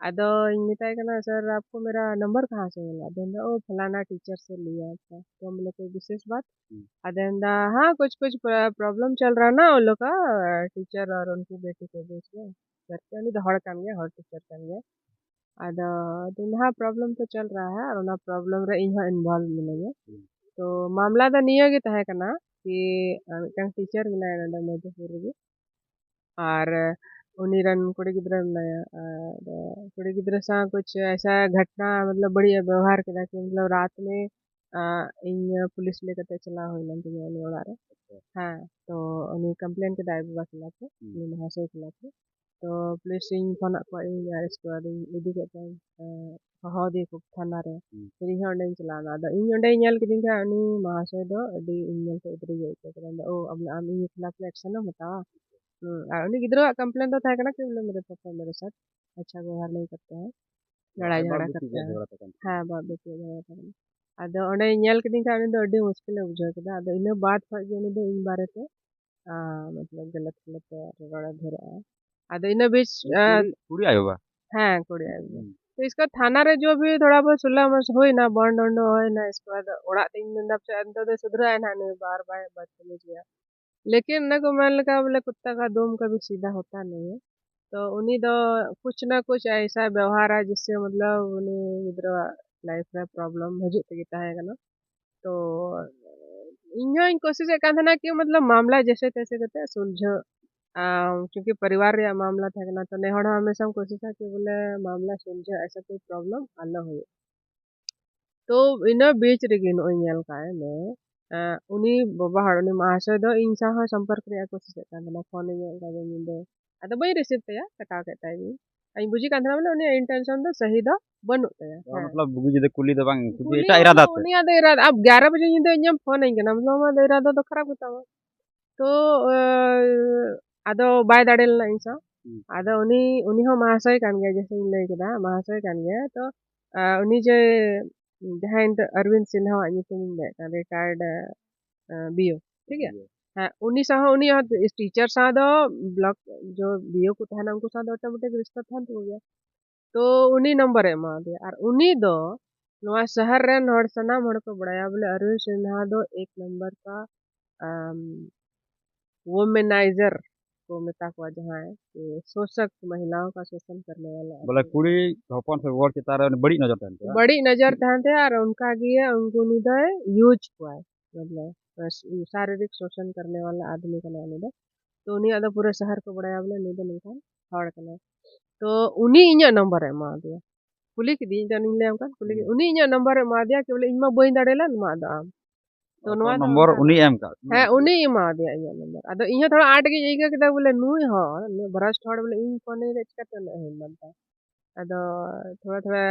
ᱟᱫᱚᱧ ᱢᱮᱛᱟᱭ ᱠᱟᱱᱟ, "Sir, आपको मेरा नंबर कहाँ से मिला?" ᱟᱫᱚ ᱢᱮᱱᱫᱟ, "ओ, फलाना टीचर से लिया था।" तो हम बोले, "कोई विशेष बात?" ᱦᱩᱸ᱾ ᱟᱫᱚ ᱢᱮᱱᱫᱟ, "हाँ, कुछ कुछ प्र-, प्रॉब्लम चल रहा ना उन लोग का, टीचर और उनकी बेटी के बीच में, करके ᱩᱱᱤ ᱫᱚ ᱦᱚᱲ ᱠᱟᱱ ᱜᱮᱭᱟ, ᱦᱚᱲ ᱴᱤᱪᱟᱨ ᱠᱟᱱ ᱜᱮᱭᱟ᱾ ᱟᱫᱚ ᱟᱫᱚᱧ ᱢᱮᱱᱫᱟ, ᱦᱮᱸ, ᱯᱨᱚᱵᱞᱮᱢ ᱛᱚ ᱪᱚᱞ ᱨᱟᱦᱟ ᱦᱮ, ᱟᱨ ᱚᱱᱟ ᱯᱨᱚᱵᱞᱮᱢ ᱨᱮ ᱤᱧ ᱦᱚᱸ ᱤᱱᱵᱚᱞᱵᱷ ᱢᱤᱱᱟᱹᱧᱟ᱾ ᱦᱩᱸ᱾ ᱛᱚ ᱢᱟᱢᱞᱟ ᱫᱚ ᱱᱤᱭᱟᱹ ᱜᱮ ᱛᱟᱦᱮᱸ ᱠᱟᱱᱟ ᱠᱤ, ᱟᱨ ᱢᱤᱫᱴᱟᱝ ᱴᱤᱪᱟᱨ ᱢᱮᱱᱟᱭᱟ ᱱᱚᱰᱮ ᱢᱚᱫᱷᱩᱯᱩᱨ ᱨᱮᱜᱮ, ᱟᱨ ᱩᱱᱤ ᱨᱮᱱ ᱠᱩᱲᱤ ᱜᱤᱫᱽᱨᱟᱹ ᱢᱮᱱᱟᱭᱟ, ᱟᱨ ᱠᱩᱲᱤ ᱜᱤᱫᱽᱨᱟᱹ ᱥᱟᱶ ᱠᱩᱪ ᱮᱥᱟ ᱜᱷᱚᱴᱱᱟ, ᱢᱚᱛᱞᱚᱵ, ᱵᱟᱹᱲᱤᱡ ᱮ ᱵᱮᱵᱚᱦᱟᱨ ᱠᱮᱫᱟ ᱠᱤ, ᱢᱚᱛᱞᱚᱵ, ᱨᱟᱛ ᱢᱮ, ᱟ, ᱤᱧ ᱯᱩᱞᱤᱥ ᱞᱟᱹᱭ ᱠᱟᱛᱮ ᱪᱟᱞᱟᱣ ᱦᱩᱭ ᱞᱮᱱ ᱛᱤᱧᱟ ᱩᱱᱤ ᱚᱲᱟᱜ ᱨᱮ᱾ ᱟᱪᱪᱷᱟ᱾ ᱦᱮᱸ, ᱛᱚ ᱩᱱᱤ ᱠᱚᱢᱯᱞᱮᱱ ᱠᱮᱫᱟᱭ ᱟᱡ ᱵᱟᱵᱟ ᱠᱷᱤᱞᱟᱯ ᱨᱮ, ᱦᱩᱸ᱾ ᱩᱱᱤ ᱢᱚᱦᱟᱥᱚᱭ ᱠᱷᱤᱞᱟᱯ ᱨᱮ᱾ ᱛᱚ ᱯᱩᱞᱤᱥ ᱤᱧ ᱯᱷᱳᱱ ᱟᱫ ᱠᱚᱣᱟ ᱤᱧ, ᱟᱨ ᱤᱥᱠᱮ ᱵᱟᱫ ᱤᱧ ᱤᱫᱤ ᱠᱮᱫ ᱠᱚᱣᱟ, ᱮ, ᱦᱚᱦᱚ ᱟᱫᱮᱭᱟᱠᱚ ᱛᱷᱟᱱᱟ ᱨᱮ᱾ ᱦᱩᱸ᱾ ᱯᱷᱤᱨ ᱤᱧ ᱦᱚᱸ ᱚᱸᱰᱮᱧ ᱪᱟᱞᱟᱣ ᱮᱱᱟ᱾ ᱟᱫᱚ ᱤᱧ ᱚᱸᱰᱮᱧ ᱧᱮᱞ ᱠᱤᱫᱤᱧ ᱠᱷᱟᱱ ᱩᱱᱤ ᱢᱚᱦᱟᱥᱚᱭ ᱫᱚ ᱟᱹᱰᱤ ᱤᱧ ᱧᱮᱞ ᱛᱮ ᱩᱫᱽᱨᱟᱹ ᱜᱮ ᱟᱹᱭᱠᱟᱹᱣ ᱠᱮᱫᱟ᱾ ᱢᱮᱱᱫᱟ, "ᱳ, ᱟᱢ, ᱟᱢ ᱤᱧ ᱠᱷᱤᱞᱟᱯ ᱨᱮ ᱮᱠᱥᱮᱱ ᱮᱢ ᱦᱟᱛᱟᱣᱟ?" ᱦᱩᱸ, ᱟᱨ ᱩᱱᱤ ᱜᱤᱫᱽᱨᱟᱹᱣᱟᱜ ᱠᱚᱢᱯᱞᱮᱱ ᱫᱚ ᱛᱟᱦᱮᱸ ᱠᱟᱱᱟ ᱠᱤ ᱵᱚᱞᱮ ᱢᱮᱨᱮ ᱯᱟᱯᱟ ᱢᱮᱨᱮ ᱥᱟᱛᱷ ᱟᱪᱪᱷᱟ ᱵᱮᱵᱚᱦᱟᱨ ᱱᱟᱦᱤ ᱠᱟᱨᱛᱮ ᱦᱟᱭ, ᱞᱟᱲᱟᱭ ᱡᱷᱟᱜᱽᱲᱟ ᱠᱟᱨᱛᱮ ᱦᱟᱭ᱾ ᱦᱮᱸ, ᱵᱟᱯ ᱵᱮᱴᱤ ᱡᱷᱟᱜᱽᱲᱟ ᱛᱟᱦᱮᱸ ᱠᱟᱱᱟ᱾ ᱟᱫᱚ ᱚᱸᱰᱮ ᱧᱮᱞ ᱠᱤᱫᱤᱧ ᱠᱷᱟᱱ ᱩᱱᱤ ᱫᱚ ᱟᱹᱰᱤ ᱢᱩᱥᱠᱤᱞᱮ ᱵᱩᱡᱷᱟᱹᱣ ᱠᱮᱫᱟ᱾ ᱟᱫᱚ ᱤᱱᱟᱹ ᱵᱟᱫ ᱠᱷᱚᱡ ᱜᱮ ᱩᱱᱤ ᱫᱚ ᱤᱧ ᱵᱟᱨᱮᱛᱮ, ᱟ, ᱢᱚᱛᱞᱚᱵ ᱜᱟᱞᱟᱛ ᱜᱟᱞᱟᱛ ᱨᱚᱲᱮ ᱫᱷᱩᱨᱟᱹᱜᱼᱟ᱾ ᱟᱫᱚ ᱤᱱᱟᱹ ᱵᱤᱪ, ᱩᱱᱤ ᱟ, ᱠᱩᱲᱤ, ᱠᱩᱲᱤ ᱟᱭᱳ ᱵᱟ? ᱦᱮᱸ, ᱠᱩᱲᱤ ᱟᱭᱳ ᱵᱟ᱾ ᱦᱩᱸ᱾ ᱛᱚ ᱤᱥᱠᱟ ᱛᱷᱟᱱᱟ ᱨᱮ ᱡᱚ ᱵᱷᱤ ᱛᱷᱚᱲᱟ ᱵᱚᱦᱩᱛ ᱥᱩᱞᱦᱟ ᱢᱚᱥ-, ᱦᱩᱭᱱᱟ, ᱵᱚᱱᱰ ᱚᱱᱰ ᱦᱩᱭᱱᱟ, ᱤᱥᱠᱮ ᱵᱟᱫ ᱚᱲᱟᱜ ᱛᱤᱧ ᱢᱮᱱᱫᱟ ᱯᱟᱪᱮᱫ ᱱᱤᱛᱚᱜ ᱫᱚ ᱥᱩᱫᱷᱨᱟᱹᱜ ᱟᱭ ᱱᱟᱦᱟᱜ ᱱᱩᱭ ᱵᱟᱨ ᱵᱟᱭ ᱵᱟᱫᱛᱚᱢᱤᱡᱤᱭᱟ᱾ ᱞᱮᱠᱤᱱ ᱚᱱᱮ ᱠᱚ ᱢᱮᱱ ᱞᱮᱠᱟ ᱵᱚᱞᱮ ᱠᱩᱛᱛᱟ ᱠᱟ ᱫᱩᱢ ᱠᱟᱵᱷᱤ ᱥᱤᱫᱷᱟ ᱦᱳᱛᱟ ᱱᱟᱦᱤ ᱦᱮ᱾ ᱛᱚ ᱩᱱᱤ ᱫᱚ ᱠᱩᱪ ᱱᱟ ᱠᱩᱪ ᱟᱭᱥᱟ ᱵᱮᱣᱦᱟᱨᱟ ᱡᱤᱥᱥᱮ ᱢᱚᱛᱞᱚᱵ ᱩᱱᱤ ᱜᱤᱫᱽᱨᱟᱹᱣᱟᱜ ᱞᱟᱭᱤᱯᱷ ᱨᱮ ᱯᱨᱚᱵᱞᱮᱢ ᱦᱤᱡᱩᱜ ᱛᱮᱜᱮ ᱛᱟᱦᱮᱸ ᱠᱟᱱᱟ᱾ ᱛᱚ ᱤᱧ ᱦᱚᱸᱧ ᱠᱳᱥᱤᱥᱮᱫ ᱠᱟᱱ ᱛᱟᱦᱮᱱᱟ ᱠᱤ ᱢᱚᱛᱞᱚᱵ ᱢᱟᱢᱞᱟ ᱡᱮᱥᱮ ᱛᱮᱥᱮ ᱠᱟᱛᱮ ᱥᱩᱞᱡᱷᱟᱹᱜ, ᱟᱢ, ᱪᱩᱸᱠᱤ ᱯᱚᱨᱤᱵᱟᱨ ᱨᱮᱭᱟᱜ ᱢᱟᱢᱞᱟ ᱛᱟᱦᱮᱸ ᱠᱟᱱᱟ, ᱛᱚ ᱱᱮ ᱦᱚᱲ ᱦᱚᱸ ᱦᱟᱢᱮᱥᱟᱢ ᱠᱳᱥᱤᱥᱟ ᱠᱤ ᱵᱚᱞᱮ ᱢᱟᱢᱞᱟ ᱥᱩᱞᱡᱷᱟᱹᱜ, ᱮᱥᱟ ᱠᱳᱭ ᱯᱨᱚᱵᱞᱮᱢ ᱟᱞᱚ ᱦᱩᱭᱩᱜ᱾ ᱛᱚ ᱤᱱᱟᱹ ᱵᱤᱪ ᱨᱮᱜᱮ ᱱᱚᱜᱼᱚᱭ ᱧᱮᱞ ᱠᱟᱜ ᱢᱮ, ᱮᱸ, ᱩᱱᱤ ᱵᱟᱵᱟ ᱦᱚᱲ, ᱩᱱᱤ ᱢᱟᱦᱟᱥᱚᱭ ᱫᱚ ᱤᱧ ᱥᱟᱶ ᱦᱚᱸ ᱥᱚᱢᱯᱚᱨᱠ ᱨᱮᱭᱟᱜ ᱠᱳᱥᱤᱥᱮᱫ ᱠᱟᱱ ᱛᱟᱦᱮᱱᱟ, ᱯᱷᱳᱱ ᱤᱧᱟᱹ ᱚᱱᱠᱟ ᱜᱮ ᱧᱤᱫᱟᱹ, ᱟᱫᱚ ᱵᱟᱹᱧ ᱨᱤᱥᱤᱵᱷ ᱛᱟᱭᱟ, ᱠᱟᱴᱟᱣ ᱠᱮᱫ ᱛᱟᱭ ᱜᱤᱧ᱾ ᱤᱧ ᱵᱩᱡᱷᱟᱹᱜ ᱠᱟᱱ ᱛᱟᱦᱮᱱᱟ ᱵᱚᱞᱮ ᱩᱱᱤᱭᱟᱜ intention ᱫᱚ ᱥᱟᱹᱦᱤ ᱫᱚ ᱵᱟᱹᱱᱩᱜ ᱛᱟᱭᱟ᱾ ᱦᱮᱸ᱾ ᱢᱚᱛᱞᱚᱵ ᱵᱩᱜᱤ ᱡᱩᱫᱟᱹ ᱠᱩᱞᱤ ᱫᱚ ᱵᱟᱝ, ᱠᱤᱪᱷᱩ ᱠᱩᱞᱤ ᱮᱴᱟᱜ ᱦᱚᱸ ᱤᱨᱟᱫᱟ ᱵᱟᱝ, ᱛᱮ᱾ ᱩᱱᱤᱭᱟᱜ ᱫᱚ ᱤᱨᱟᱫᱟ, ᱟᱵ ᱜᱭᱟᱨᱟ ᱵᱟᱡᱮ ᱧᱤᱫᱟᱹ ᱤᱧᱮᱢ ᱯᱷᱳᱱ ᱟᱹᱧ ᱠᱟᱱᱟ, ᱢᱚᱛᱞᱚᱵ ᱟᱢᱟᱜ ᱫᱚ ᱤᱨᱟᱫᱟ ᱫᱚ ᱠᱷᱟᱨᱟᱯ ᱜᱮᱛᱟᱢᱟ᱾ ᱛᱚ ᱟᱫᱚ ᱵᱟᱭ ᱫᱟᱲᱮ ᱞᱮᱱᱟ ᱤᱧ ᱥᱟᱶ᱾ ᱟᱫᱚ ᱩᱱᱤ ᱩᱱᱤ ᱦᱚᱸ ᱢᱟᱦᱟᱥᱚᱭ ᱠᱟᱱ ᱜᱮᱭᱟ, ᱡᱮᱥᱮᱧ ᱞᱟᱹᱭ ᱠᱮᱫᱟ ᱢᱟᱦᱟᱥᱚᱭ ᱠᱟᱱ ᱜᱮᱭᱟ᱾ ᱛᱚ ᱩᱱᱤ ᱡᱮ ᱡᱟᱦᱟᱸᱭ ᱱᱤᱛᱚᱜ ᱚᱨᱵᱤᱱᱫ ᱥᱤᱱᱦᱟ ᱣᱟᱜ ᱧᱩᱛᱩᱢ ᱤᱧ ᱞᱟᱹᱭᱮᱫ ᱠᱟᱱ, retired ᱵᱤᱭᱳ, ᱴᱷᱤᱠ ᱜᱮᱭᱟ᱾ ᱦᱮᱸ, ᱩᱱᱤ ᱥᱟᱶ ᱦᱚᱸ, ᱩᱱᱤ ᱦᱚᱸ ᱴᱤᱪᱟᱨ ᱥᱟᱶ ᱫᱚ ᱵᱞᱚᱠ ᱡᱚ ᱵᱤᱭᱳ ᱠᱚ ᱛᱟᱦᱮᱱᱟ, ᱩᱱᱠᱩ ᱥᱟᱶ ᱫᱚ ᱚᱴᱳᱢᱮᱴᱤᱠ ᱨᱤᱥᱛᱟ ᱛᱟᱦᱮᱱ ᱛᱟᱠᱚ ᱜᱮᱭᱟ᱾ ᱛᱚ ᱩᱱᱤ ᱱᱚᱢᱵᱚᱨᱮ ᱮᱢᱟ ᱫᱮᱭᱟ, ᱟᱨ ᱩᱱᱤ ᱫᱚ ᱱᱚᱣᱟ ᱥᱟᱦᱟᱨ ᱨᱮᱱ ᱦᱚᱲ, ᱥᱟᱱᱟᱢ ᱦᱚᱲ ᱠᱚ ᱵᱟᱲᱟᱭᱟ ᱵᱚᱞᱮ ᱚᱨᱵᱤᱱᱫ ᱥᱤᱱᱦᱟ ᱫᱚ ᱮᱠ ᱱᱚᱢᱵᱚᱨ ᱠᱟ ᱣᱳᱢᱮᱱᱟᱭᱡᱟᱨ ᱠᱚ ᱢᱮᱛᱟ ᱠᱚᱣᱟ, ᱡᱟᱦᱟᱸᱭ ᱥᱳᱥᱚᱠ, ᱢᱟᱦᱤᱞᱟᱣ ᱠᱟ ᱥᱳᱥᱚᱱ ᱠᱟᱨᱱᱮ ᱣᱟᱞᱟ᱾ ᱵᱚᱞᱮ ᱠᱩᱲᱤ ᱦᱚᱯᱚᱱ ᱥᱮ ᱦᱚᱲ ᱪᱮᱛᱟᱱ ᱨᱮ ᱵᱟᱹᱲᱤᱡ ᱱᱚᱡᱚᱨ ᱛᱟᱦᱮᱱ ᱛᱟᱭᱟ᱾ ᱵᱟᱹᱲᱤᱡ ᱱᱚᱡᱚᱨ ᱛᱟᱦᱮᱱ ᱛᱟᱭᱟ, ᱟᱨ ᱚᱱᱠᱟ ᱜᱮ ᱩᱱᱠᱩ ᱩᱱᱤ ᱫᱚᱭ ᱤᱭᱩᱡᱽ ᱠᱚᱣᱟᱭ, ᱢᱚᱛᱞᱚᱵ ᱥᱟᱨᱤᱨᱤᱠ ᱥᱳᱥᱚᱱ ᱠᱟᱨᱱᱮ ᱣᱟᱞᱟ ᱟᱫᱢᱤ ᱠᱟᱱᱟ ᱩᱱᱤ ᱫᱚ᱾ ᱛᱚ ᱩᱱᱤᱭᱟᱜ ᱫᱚ ᱯᱩᱨᱟᱹ ᱥᱟᱦᱟᱨ ᱠᱚ ᱵᱟᱲᱟᱭᱟ ᱵᱚᱞᱮ ᱱᱩᱭ ᱫᱚ ᱱᱚᱝᱠᱟᱱ ᱦᱚᱲ ᱠᱟᱱᱟᱭ᱾ ᱛᱚ ᱩᱱᱤ ᱤᱧᱟᱹᱜ ᱱᱚᱢᱵᱚᱨᱮ ᱮᱢᱟ ᱫᱮᱭᱟ, ᱠᱩᱞᱤ ᱠᱮᱫᱤᱧ, ᱤᱧ ᱫᱚ ᱩᱱᱤᱧ ᱞᱟᱹᱭᱟᱢ ᱠᱟᱱ, ᱠᱩᱞᱤ ᱠᱮᱫ-, ᱩᱱᱤ ᱤᱧᱟᱹᱜ ᱱᱚᱢᱵᱚᱨᱮ ᱮᱢᱟ ᱫᱮᱭᱟ, ᱠᱤ ᱵᱚᱞᱮ ᱤᱧ ᱢᱟ ᱵᱟᱹᱧ ᱫᱟᱲᱮ ᱞᱮᱱ, ᱢᱟ ᱟᱫᱚ ᱟᱢ᱾ ᱛᱚ ᱟᱫᱚ ᱱᱚᱣᱟ ᱫᱚ ᱱᱚᱢᱵᱚᱨ ᱚᱱᱠᱟ ᱩᱱᱤ ᱮᱢ ᱠᱟᱜ ᱦᱮᱸ, ᱩᱱᱤ ᱮᱢᱟ ᱫᱮᱭᱟ ᱤᱧᱟᱹᱜ ᱱᱚᱢᱵᱚᱨ᱾ ᱟᱫᱚ ᱤᱧ ᱦᱚᱸ ᱛᱷᱚᱲᱟ ᱟᱸᱴ ᱜᱤᱧ ᱟᱹᱭᱠᱟᱹᱣ ᱠᱮᱫᱟ ᱵᱚᱞᱮ ᱱᱩᱭ ᱦᱚᱲ, ᱱᱩᱭ ᱵᱷᱨᱚᱥᱴ ᱦᱚᱲ ᱵᱚᱞᱮ ᱤᱧ ᱯᱷᱳᱱ ᱟᱹᱧ ᱨᱮ ᱪᱤᱠᱟᱹᱛᱮ ᱩᱱᱟᱹᱜ ᱦᱤᱢᱢᱚᱛ ᱫᱟ? ᱟᱫᱚ ᱛᱷᱚᱲᱟ ᱛᱷᱚᱲᱟ,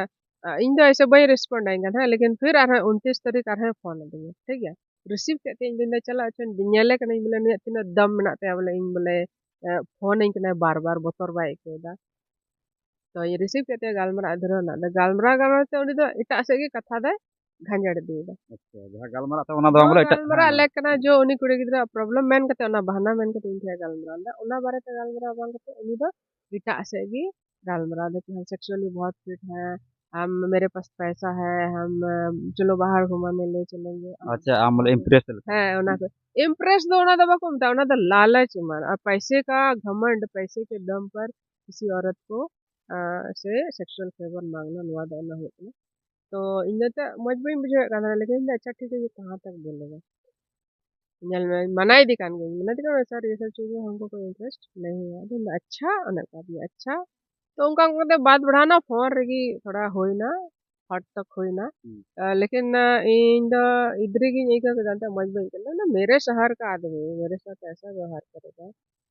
ᱟ, ᱤᱧ ᱫᱚ ᱮᱥᱮ ᱵᱟᱹᱧ ᱨᱮᱥᱯᱚᱱᱰ ᱟᱹᱧ ᱠᱟᱱ ᱛᱟᱦᱮᱸᱫ, ᱞᱮᱠᱤᱱ ᱯᱷᱤᱨ ᱟᱨᱦᱚᱸ ᱩᱱᱛᱤᱥ ᱛᱟᱹᱨᱤᱠᱷ ᱟᱨᱦᱚᱸᱭ ᱯᱷᱳᱱ ᱟᱹᱫᱤᱧᱟ, ᱴᱷᱤᱠ ᱜᱮᱭᱟ᱾ ᱨᱤᱥᱤᱵᱷ ᱠᱮᱫ ᱛᱮ ᱤᱧ ᱫᱚᱧ ᱪᱟᱞᱟᱜ ᱦᱚᱪᱚ ᱧᱮᱞᱮ ᱠᱟᱹᱱᱟᱹᱧ ᱵᱚᱞᱮ ᱱᱩᱭᱟᱜ ᱛᱤᱱᱟᱹᱜ ᱫᱟᱢ ᱢᱮᱱᱟᱜ ᱛᱟᱭᱟ, ᱵᱚᱞᱮ ᱤᱧ ᱵᱚᱞᱮ, ᱮ, ᱯᱷᱳᱱ ᱟᱹᱧ ᱠᱟᱱᱟᱭ ᱵᱟᱨ ᱵᱟᱨ, ᱵᱚᱛᱚᱨ ᱵᱟᱭ ᱟᱹᱭᱠᱟᱹᱣ ᱮᱫᱟ᱾ ᱛᱚ ᱨᱤᱥᱤᱵᱷ ᱠᱮᱫ ᱛᱮ ᱜᱟᱞᱢᱟᱨᱟᱣ ᱫᱷᱩᱨᱟᱹᱣ ᱮᱱᱟ᱾ ᱟᱫᱚ ᱜᱟᱞᱢᱟᱨᱟᱣ ᱜᱟᱞᱢᱟᱨᱟᱣ ᱛᱮ ᱩᱱᱤ ᱫᱚ ᱮᱴᱟᱜ ᱥᱮᱫ ᱜᱮ ᱠᱟᱛᱷᱟ ᱫᱚᱭ ᱜᱷᱟᱸᱡᱟᱲ ᱤᱫᱤᱭᱮᱫᱟ᱾ ᱟᱪᱪᱷᱟ, ᱡᱟᱦᱟᱸ ᱜᱟᱞᱢᱟᱨᱟᱜ ᱛᱟᱦᱮᱸ ᱚᱱᱟ ᱫᱚ ᱵᱟᱝ ᱵᱚᱞᱮ ᱮᱴᱟᱜ ᱜᱟᱞᱢᱟᱨᱟᱜ ᱦᱮᱸ, ᱞᱮᱠ ᱠᱟᱱᱟ ᱡᱮ ᱩᱱᱤ ᱠᱩᱲᱤ ᱜᱤᱫᱽᱨᱟᱹ ᱯᱨᱚᱵᱞᱮᱢ ᱢᱮᱱ ᱠᱟᱛᱮ, ᱚᱱᱟ ᱵᱟᱦᱟᱱᱟ ᱢᱮᱱ ᱠᱟᱛᱮ ᱤᱧ ᱴᱷᱮᱱ ᱜᱟᱞᱢᱟᱨᱟᱣ ᱞᱮᱫᱟ᱾ ᱚᱱᱟ ᱵᱟᱨᱮᱛᱮ ᱜᱟᱞᱢᱟᱨᱟᱣ ᱵᱟᱝ ᱠᱟᱛᱮ ᱩᱱᱤ ᱫᱚ ᱮᱴᱟᱜ ᱥᱮᱫ ᱜᱮ ᱜᱟᱞᱢᱟᱨᱟᱣ ᱫᱟ ᱠᱤ ᱦᱟᱢ ᱥᱮᱠᱥᱩᱟᱞᱤ ᱵᱚᱦᱩᱛ ᱯᱷᱤᱴ ᱦᱮᱸ, ᱦᱟᱢ ᱢᱮᱨᱮ ᱯᱟᱥ ᱯᱟᱭᱥᱟ ᱦᱮᱸ, ᱦᱟᱢ ᱪᱚᱞᱚ ᱵᱟᱦᱟᱨ ᱜᱷᱩᱢᱟᱱᱮ ᱞᱮ ᱪᱚᱞᱮᱝᱜᱮ᱾ ᱟᱪᱪᱷᱟ, ᱟᱢ ᱵᱚᱞᱮ ᱤᱢᱯᱨᱮᱥ ᱞᱮᱠᱟ᱾ ᱦᱮᱸ, ᱚᱱᱟ ᱠᱚ ᱤᱢᱯᱨᱮᱥ ᱫᱚ ᱚᱱᱟ ᱫᱚ ᱵᱟᱠᱚ ᱢᱮᱛᱟᱜᱼᱟ, ᱚᱱᱟ ᱫᱚ ᱞᱟᱞᱚᱪ ᱮᱢᱟᱱ᱾ ᱟᱨ ᱯᱟᱭᱥᱮ ᱠᱟ ᱜᱷᱟᱢᱟᱱᱰ, ᱯᱟᱭᱥᱮ ᱠᱮ ᱫᱚᱢ ᱯᱟᱨ ᱠᱤᱥᱤ ᱚᱨᱚᱛ ᱠᱚ ᱥᱮ ᱥᱮᱠᱥᱩᱟᱞ ᱯᱷᱮᱵᱚᱨ ᱢᱟᱝᱱᱟ, ᱱᱚᱣᱟ ᱫᱚ ᱚᱱᱟ ᱦᱩᱭᱩᱜ ᱠᱟᱱᱟ᱾ ᱛᱚ ᱤᱧ ᱫᱚ ᱮᱱᱛᱮᱫ ᱢᱚᱡᱽ ᱵᱟᱹᱧ ᱵᱩᱡᱷᱟᱹᱣᱮᱫ ᱠᱟᱱ ᱛᱟᱦᱮᱱᱟ, ᱞᱮᱠᱤᱱ ᱤᱧ ᱫᱚ ᱟᱪᱪᱷᱟ ᱴᱷᱤᱠ ᱜᱮ ᱠᱟᱦᱟᱸ ᱛᱟᱠ ᱵᱚᱞᱮᱜᱟ, ᱧᱮᱞ ᱢᱮ, ᱢᱟᱱᱟ ᱤᱫᱤ ᱠᱟᱱ ᱜᱤᱭᱟᱹᱧ, ᱢᱟᱱᱟ ᱤᱫᱤ ᱠᱟᱱ ᱥᱟᱨ ᱤᱭᱟᱹ ᱥᱟᱨ ᱪᱤᱡᱽ ᱢᱮ ᱦᱟᱢᱠᱚ ᱠᱚᱭ ᱤᱱᱴᱨᱮᱥᱴ ᱱᱟᱦᱤ ᱦᱮ᱾ ᱟᱫᱚ ᱤᱧ ᱫᱚ ᱟᱪᱪᱷᱟ, ᱚᱱᱮ ᱚᱱᱠᱟ ᱫᱤᱭᱮ ᱟᱪᱪᱷᱟ᱾ ᱛᱚ ᱚᱱᱠᱟ ᱚᱱᱠᱟ ᱛᱮ ᱵᱟᱫ ᱵᱟᱲᱦᱟᱣᱱᱟ, ᱯᱷᱳᱱ ᱨᱮᱜᱮ ᱛᱷᱚᱲᱟ ᱦᱩᱭᱱᱟ, ᱦᱟᱴ ᱛᱚᱠ ᱦᱩᱭᱱᱟ᱾ ᱦᱩᱸ᱾ ᱟ, ᱞᱮᱠᱤᱱ, ᱟ, ᱤᱧ ᱫᱚ ᱤᱫᱽᱨᱤ ᱜᱤᱧ ᱟᱹᱭᱠᱟᱹᱣ ᱠᱮᱫᱟ, ᱮᱱᱛᱮ ᱢᱚᱡᱽ ᱵᱟᱹᱧ ᱟᱹᱭᱠᱟᱹᱣ ᱞᱮᱫᱟ᱾ ᱢᱮᱨᱮ ᱥᱟᱦᱟᱨ ᱠᱟ ᱟᱫᱢᱤ, ᱢᱮᱨᱮ ᱥᱟᱛᱷ ᱮᱥᱟ ᱵᱮᱣᱦᱟᱨ ᱠᱟᱨᱮᱜᱟ᱾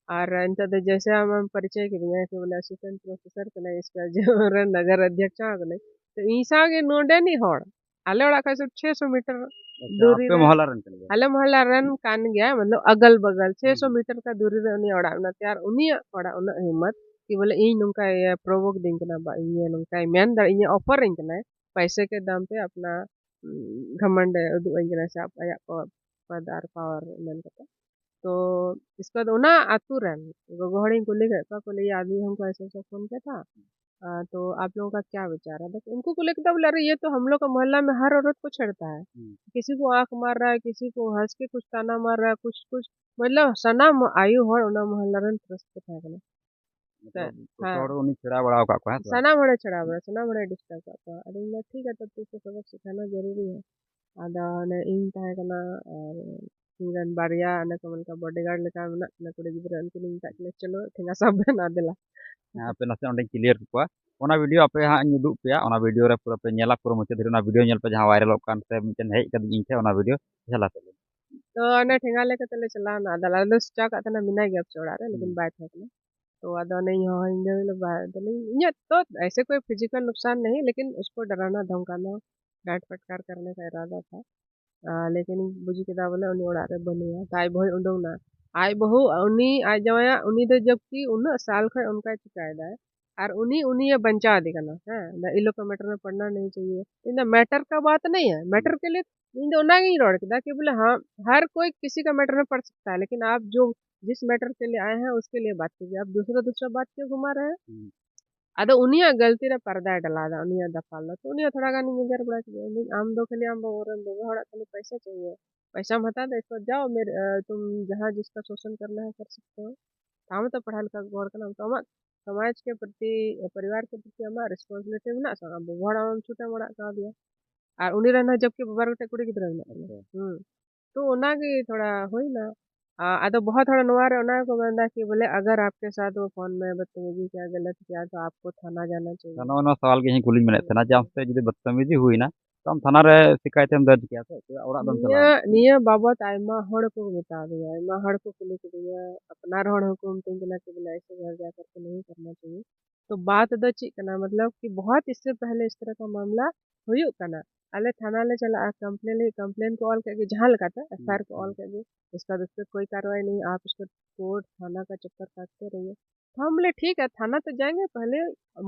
ᱟᱨ ᱱᱤᱛᱚᱜ ᱫᱚ ᱡᱮᱭᱥᱮ ᱟᱢᱮᱢ ᱯᱚᱨᱤᱪᱚᱭ ᱠᱤᱫᱤᱧᱟ ᱠᱤ ᱵᱚᱞᱮ assistant professor ᱠᱟᱱᱟᱭ, ᱤᱥᱠᱩᱞ ᱨᱮᱱ ᱱᱚᱜᱚᱨ ᱚᱫᱷᱭᱚᱠᱥᱚ ᱠᱟᱱᱟᱭ, ᱛᱚ ᱤᱧ ᱥᱟᱶ ᱜᱮ ᱱᱚᱰᱮᱱᱤᱡ ᱦᱚᱲ, ᱟᱞᱮ ᱚᱲᱟᱜ ᱠᱷᱚᱱ ᱥᱩᱫᱷᱩ ᱪᱷᱚᱭ ᱥᱚ ᱢᱤᱴᱟᱨ ᱟᱪᱪᱷᱟ, ᱫᱩᱨᱤ ᱟᱯᱮ ᱨᱮ, ᱢᱚᱦᱞᱟ ᱨᱮᱱ ᱠᱟᱱ ᱜᱮᱭᱟ? ᱟᱞᱮ ᱢᱚᱦᱞᱟ ᱨᱮᱱ ᱠᱟᱱ ᱜᱮᱭᱟ, ᱢᱚᱛᱞᱚᱵ ᱟᱜᱟᱞ ᱵᱟᱜᱟᱞ ᱪᱷᱚᱭ ᱥᱚ ᱦᱩᱸ᱾ ᱢᱤᱴᱟᱨ ᱠᱟ ᱫᱩᱨᱤ ᱨᱮ ᱩᱱᱤᱭᱟᱜ ᱚᱲᱟᱜ ᱢᱮᱱᱟᱜ ᱛᱟᱭᱟ᱾ ᱟᱨ ᱩᱱᱤᱭᱟᱜ ᱚᱲᱟᱜ ᱩᱱᱟᱹᱜ ᱦᱤᱢᱢᱚᱛ ᱠᱤ ᱵᱚᱞᱮ ᱤᱧ ᱱᱚᱝᱠᱟᱭ provoke ᱫᱤᱧ ᱠᱟᱱᱟ, ᱵᱟ ᱤᱧ ᱱᱚᱝᱠᱟᱭ ᱢᱮᱱ ᱫᱟ, ᱤᱧᱮ offer ᱟᱹᱧ ᱠᱟᱱᱟᱭ, ᱯᱟᱭᱥᱮ ᱠᱮ ᱫᱟᱢ ᱯᱮ ᱟᱯᱱᱟ, ᱩᱢ, ᱜᱷᱟᱢᱟᱱᱰ ᱮ ᱩᱫᱩᱜ ᱟᱹᱧ ᱠᱟᱱᱟ ᱥᱮ ᱟᱯ-, ᱟᱭᱟᱜ ᱯᱚ-, ᱯᱚᱫ ᱟᱨ power ᱢᱮᱱ ᱠᱟᱛᱮ᱾ ᱛᱚ ᱤᱥᱠᱮ ᱵᱟᱫ ᱚᱱᱟ ᱟᱛᱩ ᱨᱮᱱ ᱜᱚᱜᱚ ᱦᱚᱲᱤᱧ ᱠᱩᱞᱤ ᱠᱮᱫ ᱠᱚᱣᱟ, ᱠᱩᱞᱤ, "ये आदमी हमको ऐसे ऐसे फोन किया था, आ, तो आप लोगों का क्या विचार है?" तो उनको को लिख दिया, बोला, "अरे, ये तो हम लोग का मोहल्ला में हर औरत को छेड़ता है, हम्म। किसी को आंख मार रहा है, किसी को हंस के कुछ ताना मार रहा है, कुछ कुछ, मतलब ᱥᱟᱱᱟᱢ ᱟᱭᱳ ᱦᱚᱲ ᱚᱱᱟ ᱢᱚᱦᱞᱟ ᱨᱮᱱ ᱛᱨᱚᱥᱛ ᱠᱚ ᱛᱟᱦᱮᱸ ᱠᱟᱱᱟ᱾ ᱢᱚᱛᱞᱚᱵ, ᱦᱮᱸ᱾ ᱡᱚᱛᱚ ᱦᱚᱲ ᱩᱱᱤ ᱪᱷᱮᱲᱟ ᱵᱟᱲᱟ ᱟᱠᱟᱫ ᱠᱚᱣᱟ, ᱦᱮᱸ ᱥᱮ ᱵᱟᱝ? ᱥᱟᱱᱟᱢ ᱦᱚᱲᱮ ᱪᱷᱮᱲᱟ ᱵᱟᱲᱟ, ᱥᱟᱱᱟᱢ ᱦᱚᱲᱮ disturb ᱟᱠᱟᱫ ᱠᱚᱣᱟ᱾ ᱟᱫᱚᱧ ᱢᱮᱱᱫᱟ, "ᱴᱷᱤᱠ ᱜᱮᱭᱟ, ᱛᱚ ᱛᱤᱥ ᱥᱮ ᱥᱚᱵᱚᱠ ᱥᱤᱠᱷᱟᱱᱟ ᱡᱟᱹᱨᱩᱨᱤ ᱦᱮ᱾" ᱟᱫᱚ ᱚᱱᱮ ᱤᱧ ᱛᱟᱦᱮᱸ ᱠᱟᱱᱟ, ᱟᱨ ᱤᱧ ᱨᱮᱱ ᱵᱟᱨᱭᱟ ᱚᱱᱮ ᱠᱚ ᱢᱮᱱ ᱠᱚᱣᱟ bodyguard ᱞᱮᱠᱟ ᱢᱮᱱᱟᱜ ᱠᱤᱱᱟ ᱠᱩᱲᱤ ᱜᱤᱫᱽᱨᱟᱹ, ᱩᱱᱠᱤᱱ ᱤᱧ ᱢᱮᱛᱟᱜ ᱠᱤᱱᱟ, "ᱪᱚᱞᱚ ᱴᱷᱮᱸᱜᱟ ᱥᱟᱵ ᱵᱮᱱ ᱟᱨ ᱫᱮᱞᱟ᱾" ᱦᱮᱸ, ᱟᱯᱮ ᱱᱟᱥᱮ ᱚᱸᱰᱮᱧ clear ᱠᱮᱠᱚᱣᱟ᱾ ᱚᱱᱟ video ᱟᱯᱮ ᱦᱟᱸᱜ ᱤᱧ ᱩᱫᱩᱜ ᱯᱮᱭᱟ, ᱚᱱᱟ video ᱨᱮ ᱯᱩᱨᱟᱹ ᱯᱮ ᱧᱮᱞᱟ, ᱯᱩᱨᱟᱹ ᱢᱩᱪᱟᱹᱫ ᱫᱷᱟᱹᱨᱤᱡ ᱚᱱᱟ video ᱧᱮᱞ ᱯᱮ, ᱡᱟᱦᱟᱸ viralᱚᱜ ᱠᱟᱱ ᱥᱮ ᱢᱤᱫᱴᱮᱱ ᱦᱮᱡ ᱠᱟᱫᱤᱧ ᱤᱧ ᱴᱷᱮᱱ ᱚᱱᱟ video᱾ ᱪᱟᱞᱟᱜ ᱛᱟᱞᱮ᱾ ᱛᱚ ᱚᱱᱮ ᱴᱷᱮᱸᱜᱟ ᱞᱮ ᱠᱟᱛᱮ ᱞᱮ ᱪᱟᱞᱟᱣᱱᱟ, ᱟᱫᱚ ᱟᱞᱮ ᱞᱮ ᱥᱚᱪᱟᱣ ᱠᱟᱜ ᱛᱟᱦᱮᱱᱟ ᱢᱮᱱᱟᱭ ᱜᱮᱭᱟ ᱯᱟᱪᱮ ᱚᱲᱟᱜ ᱨᱮ, ᱞᱮᱠᱤᱱ ᱦᱩᱸ᱾ ᱵᱟᱭ ᱛᱟᱦᱮᱸ ᱠᱟᱱᱟ᱾ ᱛᱚ ᱟᱫᱚ ᱚᱱᱮ ᱤᱧ ᱦᱚᱦᱚᱧ ᱫᱟᱹᱲ ᱞᱮ ᱵᱟ-, ᱟᱫᱚ ᱤᱧᱟᱹᱜ ᱛᱚ ᱮᱭᱥᱮ ᱠᱳᱭ physical ᱱᱩᱠᱥᱟᱱ ᱱᱟᱦᱤ, ᱞᱮᱠᱤᱱ ᱩᱥᱠᱳ ᱰᱟᱨᱟᱱᱟ ᱫᱷᱚᱢᱠᱟᱱᱟ, ᱰᱟᱸᱴ ᱯᱷᱟᱴᱠᱟᱨ ᱠᱟᱨᱱᱮ ᱠᱟ ᱤᱨᱟᱫᱟ ᱛᱷᱟ᱾ ᱟᱨ ᱞᱮᱠᱤᱱ ᱵᱩᱡᱽ ᱠᱮᱫᱟ ᱵᱚᱞᱮ ᱩᱱᱤ ᱚᱲᱟᱜ ᱨᱮ ᱵᱟᱹᱱᱩᱭᱟ᱾ ᱛᱚ ᱟᱡ ᱵᱟᱹᱦᱩᱭ ᱩᱰᱩᱝ ᱱᱟ᱾ ᱟᱡ ᱵᱟᱹᱦᱩ, ᱩᱱᱤ ᱟᱡ ᱡᱟᱶᱟᱭᱟᱜ, ᱩᱱᱤ ᱫᱚ ᱡᱚᱵᱠᱤ ᱩᱱᱟᱹᱜ ᱥᱟᱞ ᱠᱷᱚᱡ ᱚᱱᱠᱟᱭ ᱪᱤᱠᱟᱭᱮᱫᱟᱭ᱾ ᱟᱨ ᱩᱱᱤ, ᱩᱱᱤᱭᱮ ᱵᱟᱧᱪᱟᱣ ᱮᱫᱮ ᱠᱟᱱᱟ᱾ ᱦᱮᱸ, ᱫᱟ ᱤᱱ ᱞᱳᱜ ᱠᱟ matter ᱢᱮ ᱯᱟᱲᱱᱟ ᱱᱟᱦᱤ ᱪᱟᱦᱤᱭᱮ᱾ ᱤᱧ ᱫᱚ matter ᱠᱟ ᱵᱟᱛ ᱱᱟᱦᱤ ᱦᱮ, matter ᱠᱮ ᱞᱤᱭᱮ ᱤᱧ ᱫᱚ ᱚᱱᱟ ᱜᱤᱧ ᱨᱚᱲ ᱠᱮᱫᱟ ᱠᱤ ᱵᱚᱞᱮ ᱦᱟᱸ, ᱦᱟᱨ ᱠᱳᱭ ᱠᱤᱥᱤ ᱠᱟ matter ᱢᱮ ᱯᱟᱲ ᱥᱟᱠᱛᱟ ᱦᱮ, ᱞᱮᱠᱤᱱ ᱟᱯ ᱡᱳ ᱡᱤᱥ matter ᱠᱮ ᱞᱤᱭᱮ ᱟᱭᱮ ᱦᱮ, ᱩᱥᱠᱮ ᱞᱤᱭᱮ ᱵᱟᱛ ᱠᱤᱡᱤᱭᱮ, ᱟᱯ ᱫᱩᱥᱨᱟ ᱫᱩᱥᱨᱟ ᱵᱟᱛ ᱠᱤᱭᱩ ᱜᱷᱩᱢᱟ ᱨᱟᱦᱮ ᱦᱮ? ᱦᱩᱸ᱾ ᱟᱫᱚ ᱩᱱᱤᱭᱟᱜ ᱜᱟᱹᱞᱛᱤ ᱨᱮ ᱯᱟᱨᱫᱟᱭ ᱰᱟᱞᱟᱣ ᱫᱟ, ᱩᱱᱤᱭᱟᱜ ᱫᱟᱯᱟᱞ ᱫᱟ᱾ ᱛᱚ ᱩᱱᱤᱭᱟᱜ ᱛᱷᱚᱲᱟ ᱜᱟᱱᱤᱧ ᱮᱜᱮᱨ ᱵᱟᱲᱟ ᱠᱮᱫᱮᱭᱟ᱾ ᱤᱧ, "ᱟᱢ ᱫᱚ ᱠᱷᱟᱹᱞᱤ ᱟᱢ ᱵᱟᱵᱟ ᱨᱮᱱ ᱵᱟᱵᱟ ᱦᱚᱲᱟᱜ ᱠᱷᱟᱹᱞᱤ ᱯᱟᱭᱥᱟ ᱪᱟᱦᱤᱭᱮ, ᱯᱟᱭᱥᱟᱢ ᱦᱟᱛᱟᱣ ᱫᱟ, ᱤᱥᱠᱮ ᱵᱟᱫ ᱡᱟᱣ ᱢᱮᱨ-, ᱟ, ᱛᱩᱢ ᱡᱟᱦᱟᱸ ᱡᱤᱥᱠᱟ ᱥᱳᱥᱚᱱ ᱠᱟᱨᱱᱟ ᱦᱮ ᱠᱟᱨ ᱥᱟᱠᱛᱮ ᱦᱳ, ᱛᱚ ᱟᱢ ᱛᱚ ᱯᱟᱲᱦᱟᱣ ᱞᱮᱠᱷᱟ ᱦᱚᱲ ᱠᱟᱱᱟᱢ, ᱛᱚ ᱟᱢᱟᱜ ᱥᱚᱢᱟᱡᱽ ᱠᱮ ᱯᱨᱚᱛᱤ, ᱯᱚᱨᱤᱵᱟᱨ ᱠᱮ ᱯᱨᱚᱛᱤ ᱟᱢᱟᱜ responsibility ᱢᱮᱱᱟᱜᱼᱟ ᱥᱮ ᱵᱟᱝ? ᱟᱢ ᱵᱟᱵᱟ ᱦᱚᱲ ᱟᱢ ᱪᱷᱩᱴᱟᱹᱢ ᱟᱲᱟᱜ ᱠᱟᱣᱫᱮᱭᱟ, ᱟᱨ ᱩᱱᱤ ᱨᱮᱱ ᱦᱚᱸ ᱡᱚᱵᱠᱤ ᱵᱟᱵᱟ ᱨᱮᱱ ᱢᱤᱫᱴᱮᱡ ᱠᱩᱲᱤ ᱜᱤᱫᱽᱨᱟᱹ ᱢᱮᱱᱟᱜ ᱠᱤᱱᱟ᱾" ᱟᱪᱪᱷᱟ᱾ ᱦᱩᱸ᱾ ᱛᱚ ᱚᱱᱟᱜᱮ ᱛᱷᱚᱲᱟ ᱦᱩᱭᱱᱟ᱾ ᱟ-, ᱟᱫᱚ ᱵᱚᱦᱚᱛ ᱦᱚᱲ ᱱᱚᱣᱟ ᱨᱮ ᱚᱱᱟ ᱜᱮᱠᱚ ᱢᱮᱱᱫᱟ ᱠᱤ ᱵᱚᱞᱮ ᱟᱜᱟᱨ ᱟᱯᱠᱮ ᱥᱟᱛᱷ ᱣᱳ ᱯᱷᱳᱱ ᱢᱮ ᱵᱚᱫᱛᱚᱢᱤᱡᱤ ᱠᱤᱭᱟ, ᱜᱟᱞᱟᱛ ᱠᱤᱭᱟ, ᱛᱚ ᱟᱯᱠᱳ ᱛᱷᱟᱱᱟ ᱡᱟᱱᱟ ᱪᱟᱦᱤᱭᱮ᱾ ᱱᱚᱜᱼᱚ ᱱᱚᱣᱟ ᱥᱟᱣᱟᱞ ᱜᱮ ᱤᱧ ᱠᱩᱞᱤᱧ ᱢᱮᱱᱮᱫ ᱛᱟᱦᱮᱱᱟ ᱡᱮ ᱟᱢ ᱥᱟᱛᱮ ᱡᱩᱫᱤ ᱵᱚᱫᱛᱚᱢᱤᱡᱤ ᱦᱩᱭᱱᱟ, ᱛᱚ ᱟᱢ ᱛᱷᱟᱱᱟ ᱨᱮ ᱥᱤᱠᱟᱭᱮᱛ ᱮᱢ ᱫᱚᱨᱡᱽ ᱠᱮᱭᱟ ᱥᱮ? ᱪᱮᱫᱟᱜ ᱚᱲᱟᱜ ᱫᱚᱢ ᱪᱟᱞᱟᱣ ᱱᱤᱭᱟᱹ ᱮᱱᱟ? ᱱᱤᱭᱟᱹ ᱵᱟᱵᱚᱛ ᱟᱭᱢᱟ ᱦᱚᱲ ᱠᱚ ᱢᱮᱛᱟ ᱫᱤᱧᱟ, ᱟᱭᱢᱟ ᱦᱚᱲ ᱠᱚ ᱠᱩᱞᱤ ᱠᱤᱫᱤᱧᱟ, ᱟᱯᱱᱟᱨ ᱦᱚᱲ ᱦᱚᱸᱠᱚ ᱢᱤᱛᱟᱹᱧ ᱠᱟᱱᱟ ᱠᱤ ᱵᱚᱞᱮ ᱮᱭᱥᱮ ᱜᱷᱟᱨ ᱡᱟᱠᱟᱨ ᱠᱮ ᱱᱟᱦᱤ ᱠᱟᱨᱱᱟ ᱪᱟᱦᱤᱭᱮ᱾ ᱛᱚ ᱵᱟᱛ ᱫᱚ ᱪᱮᱫ ᱠᱟᱱᱟ, ᱢᱚᱛᱞᱚᱵ ᱠᱤ ᱵᱚᱦᱚᱛ ᱤᱥᱥᱮ ᱯᱮᱦᱞᱮ ᱤᱥ ᱛᱟᱨᱟ ᱠᱟ ᱢᱟᱢᱞᱟ ᱦᱩᱭᱩᱜ ᱠᱟᱱᱟ᱾ ᱟᱞᱮ ᱛᱷᱟᱱᱟ ᱞᱮ ᱪᱟᱞᱟᱜᱼᱟ, ᱠᱚᱢᱯᱞᱮᱱ ᱞᱟᱹᱜᱤᱫ ᱠᱚᱢᱯᱞᱮᱱ ᱠᱚ ᱚᱞ ᱠᱮᱫ ᱜᱮ, ᱡᱟᱦᱟᱸ ᱞᱮᱠᱟᱛᱮ ᱮᱯᱷ ᱟᱭ ᱟᱨ ᱠᱚ ᱚᱞ ᱠᱮᱫ ᱜᱮ, ᱤᱥᱠᱟ ᱵᱟᱫ ᱩᱥ ᱯᱮ ᱠᱳᱭ ᱠᱟᱨᱣᱟᱭ ᱱᱟᱦᱤ, ᱟᱯ ᱩᱥᱠᱟ ᱠᱳᱨᱴ ᱛᱷᱟᱱᱟ ᱠᱟ ᱪᱚᱠᱠᱚᱨ ᱠᱟᱴᱛᱮ ᱨᱟᱦᱤᱭᱮ᱾ ᱛᱚ ᱦᱟᱢ ᱵᱚᱞᱮ ᱴᱷᱤᱠ ᱦᱮ, ᱛᱷᱟᱱᱟ ᱛᱚ ᱡᱟᱭᱮᱸᱜᱮ, ᱯᱮᱦᱞᱮ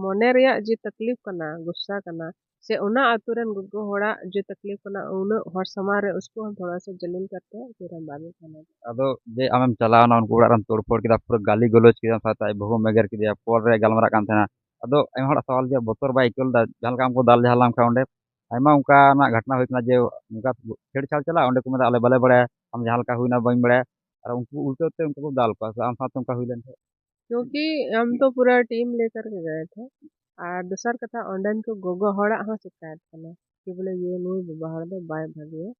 ᱢᱚᱱᱮ ᱨᱮᱭᱟᱜ ᱡᱮ ᱛᱟᱠᱞᱤᱯ ᱠᱟᱱᱟ, ᱜᱩᱥᱥᱟ ᱠᱟᱱᱟ, ᱥᱮ ᱚᱱᱟ ᱟᱛᱳ ᱨᱮᱱ ᱜᱚᱜᱚ ᱦᱚᱲᱟᱜ ᱡᱮ ᱛᱟᱠᱞᱤᱯ ᱠᱟᱱᱟ, ᱩᱱᱟᱹᱜ ᱦᱚᱲ ᱥᱟᱢᱟᱝ ᱨᱮ ᱩᱥᱠᱳ ᱦᱟᱢ ᱛᱷᱚᱲᱟ ᱥᱟ ᱡᱟᱞᱤᱞ ᱠᱟᱨᱛᱮ ᱦᱮ, ᱯᱷᱤᱨ ᱦᱟᱢ ᱵᱟᱫ ᱢᱮ ᱛᱷᱟᱱᱟ ᱡᱟᱭᱮᱸᱜᱮ᱾ ᱟᱫᱚ ᱡᱮ ᱟᱢᱮᱢ ᱪᱟᱞᱟᱣᱱᱟ, ᱩᱱᱠᱩ ᱚᱲᱟᱜ ᱨᱮᱢ ᱛᱳᱲᱯᱷᱳᱲ ᱠᱮᱫᱟ, ᱯᱩᱨᱟᱹ ᱜᱟᱞᱤ ᱜᱟᱞᱚᱪ ᱠᱮᱫᱟᱢ, ᱥᱟᱶᱛᱮ ᱟᱡ ᱵᱟᱹᱦᱩᱢ ᱮᱜᱮᱨ ᱠᱮᱫᱮᱭᱟ, ᱠᱚᱞ ᱨᱮ ᱜᱟᱞᱢᱟᱨᱟᱜ ᱠᱟᱱ ᱛᱟᱦᱮᱱᱟ᱾ ᱟᱫᱚ ᱟᱭᱢᱟ ᱦᱚᱲᱟᱜ ᱥᱟᱣᱟᱞ ᱡᱮ ᱵᱚᱛᱚᱨ ᱵᱟᱭ ᱟᱹᱭᱠᱟᱹᱣ ᱞᱮᱫᱟ, ᱡᱟᱦᱟᱸ ᱞᱮᱠᱟ ᱟᱢ ᱠᱚ ᱫᱟᱞ ᱡᱷᱟᱞᱟᱢ ᱠᱷᱟᱱ ᱚᱸᱰᱮ? ᱟᱭᱢᱟ ᱚᱱᱠᱟᱱᱟᱜ ᱜᱷᱚᱴᱚᱱᱟ ᱦᱩᱭ ᱠᱟᱱᱟ ᱡᱮ ᱚᱱᱠᱟ ᱪᱷᱮᱲᱪᱷᱟᱲ ᱪᱟᱞᱟᱜᱼᱟ, ᱚᱸᱰᱮ ᱠᱚ ᱢᱮᱱᱫᱟ, "ᱟᱞᱮ ᱵᱟᱞᱮ ᱵᱟᱲᱟᱭᱟ, ᱟᱢ ᱡᱟᱦᱟᱸ ᱞᱮᱠᱟ ᱦᱩᱭᱱᱟ ᱵᱟᱹᱧ ᱵᱟᱲᱟᱭᱟ", ᱟᱨ ᱩᱱᱠᱩ ᱩᱞᱴᱟᱹ ᱛᱮ ᱩᱱᱠᱩ ᱠᱚ ᱫᱟᱞ ᱠᱚᱣᱟ᱾ ᱥᱮ ᱟᱢ ᱥᱟᱶᱛᱮ ᱚᱱᱠᱟ ᱦᱩᱭ ᱞᱮᱱ ᱠᱷᱟᱱ? ᱠᱤᱭᱩᱸᱠᱤ ᱦᱟᱢ ᱛᱚ ᱯᱩᱨᱟ ᱴᱤᱢ ᱞᱮᱠᱟᱨ ᱠᱮ ᱜᱟᱭᱮ ᱛᱷᱮ, ᱟᱨ ᱫᱚᱥᱟᱨ ᱠᱟᱛᱷᱟ, ᱚᱸᱰᱮᱱ ᱠᱚ ᱜᱚᱜᱚ ᱦᱚᱲᱟᱜ ᱦᱚᱸ ᱥᱤᱠᱟᱭᱮᱛ ᱠᱟᱱᱟ ᱠᱤ ᱵᱚᱞᱮ ᱤᱭᱟᱹ ᱱᱩᱭ ᱵᱟᱵᱟ ᱦᱚᱲ ᱫᱚ ᱵᱟᱭ ᱵᱷᱟᱜᱮᱭᱟ᱾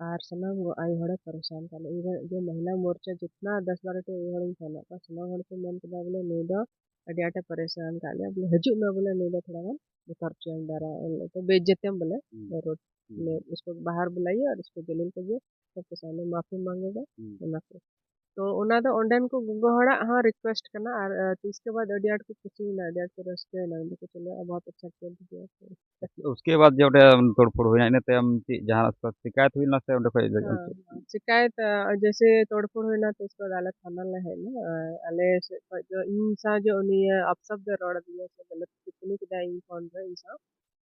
ᱟᱨ ᱥᱟᱱᱟᱢ ᱜᱚ-, ᱟᱭᱳ ᱦᱚᱲᱮ ᱯᱟᱨᱤᱥᱟᱱ ᱠᱟᱜ ᱞᱮᱭᱟ᱾ ᱤᱧ ᱨᱮᱱ ᱡᱮ ᱢᱚᱦᱤᱞᱟ ᱢᱳᱨᱪᱟ ᱡᱤᱛᱱᱟ ᱫᱚᱥ ᱵᱟᱨᱚ ᱴᱤ ᱟᱭᱳ ᱦᱚᱲᱤᱧ ᱯᱷᱳᱱ ᱟᱫ ᱠᱚᱣᱟ, ᱥᱟᱱᱟᱢ ᱦᱚᱲ ᱠᱚ ᱢᱮᱱ ᱠᱮᱫᱟ ᱵᱚᱞᱮ ᱱᱩᱭ ᱫᱚ ᱟᱹᱰᱤ ᱟᱸᱴᱮ ᱯᱟᱨᱤᱥᱟᱱ ᱠᱟᱜ ᱞᱮᱭᱟ, ᱵᱚᱞᱮ ᱦᱤᱡᱩᱜ ᱢᱮ, ᱵᱚᱞᱮ ᱱᱩᱭ ᱫᱚ ᱛᱷᱚᱲᱟ ᱜᱟᱱ ᱵᱚᱛᱚᱨ ᱦᱚᱪᱚᱭᱮᱢ ᱰᱟᱨᱟ, ᱛᱚ ᱵᱮᱤᱡᱽᱡᱚᱛᱤᱭᱟᱢ ᱵᱚᱞᱮ, ᱦᱩᱸ᱾ ᱨᱳᱰ ᱦᱩᱸ᱾ ᱢᱮ, ᱩᱥᱠᱳ ᱵᱟᱦᱟᱨ ᱵᱩᱞᱟᱭᱮ ᱟᱨ ᱩᱥᱠᱳ ᱡᱟᱞᱤᱞ ᱠᱤᱡᱤᱭᱮ, ᱥᱚᱵᱠᱮ ᱥᱟᱢᱱᱮ ᱢᱟᱯᱷᱤ ᱢᱟᱸᱜᱮᱜᱟ, ᱦᱩᱸ᱾ ᱚᱱᱟ ᱠᱚ᱾ ᱛᱚ ᱚᱱᱟ ᱫᱚ ᱚᱸᱰᱮᱱ ᱠᱚ ᱜᱚᱜᱚ ᱦᱚᱲᱟᱜ ᱦᱚᱸ ᱨᱤᱠᱩᱭᱮᱥᱴ ᱠᱟᱱᱟ, ᱟᱨ, ᱟᱨ ᱛᱤᱥ ᱠᱮ ᱵᱟᱫ ᱟᱹᱰᱤ ᱟᱸᱴ ᱠᱚ ᱠᱩᱥᱤᱭᱮᱱᱟ, ᱟᱹᱰᱤ ᱟᱸᱴ ᱠᱚ ᱨᱟᱹᱥᱠᱟᱹᱭᱮᱱᱟ, ᱢᱮᱱᱫᱟ ᱠᱚ, "ᱪᱚᱞᱚ, ᱟᱵ ᱵᱚᱦᱩᱛ ᱟᱪᱪᱷᱟ ᱠᱷᱮᱞ ᱫᱤᱭᱟ ᱛᱚ᱾" ᱩᱥᱠᱮ ᱵᱟᱫ ᱡᱮ ᱚᱸᱰᱮ ᱛᱳᱲᱯᱷᱳᱲ ᱦᱩᱭᱱᱟ, ᱤᱱᱟᱹ ᱛᱟᱭᱚᱢ ᱪᱮᱫ ᱡᱟᱦᱟᱱᱟᱜ ᱥᱤᱠᱟᱭᱟᱛ ᱦᱩᱭ ᱞᱮᱱᱟ ᱥᱮ ᱚᱸᱰᱮ ᱠᱷᱚᱡ ᱦᱮᱸ, ᱦᱮᱸ, ᱥᱤᱠᱟᱭᱟᱛ, ᱟ, ᱡᱮᱭᱥᱮ ᱛᱳᱲᱯᱷᱳᱲ ᱦᱩᱭᱱᱟ, ᱛᱚ ᱩᱥᱠᱮ ᱵᱟᱫ ᱟᱞᱮ ᱛᱷᱟᱱᱟ ᱞᱮ ᱦᱮᱡ ᱮᱱᱟ᱾ ᱟ, ᱟᱞᱮ ᱥᱮᱫ ᱠᱷᱚᱡ ᱫᱚ ᱤᱧ ᱥᱟᱶ ᱡᱮ ᱩᱱᱤ, ᱟ, ᱟᱯᱥᱟᱯ ᱫᱚ ᱨᱚᱲ ᱟᱹᱫᱤᱧᱟ ᱥᱮ ᱜᱟᱞᱟᱛ ᱴᱤᱯᱯᱚᱱᱤ ᱠᱮᱫᱟᱭ ᱤᱧ ᱯᱷᱳᱱ ᱨᱮ, ᱤᱧ ᱥᱟᱶ,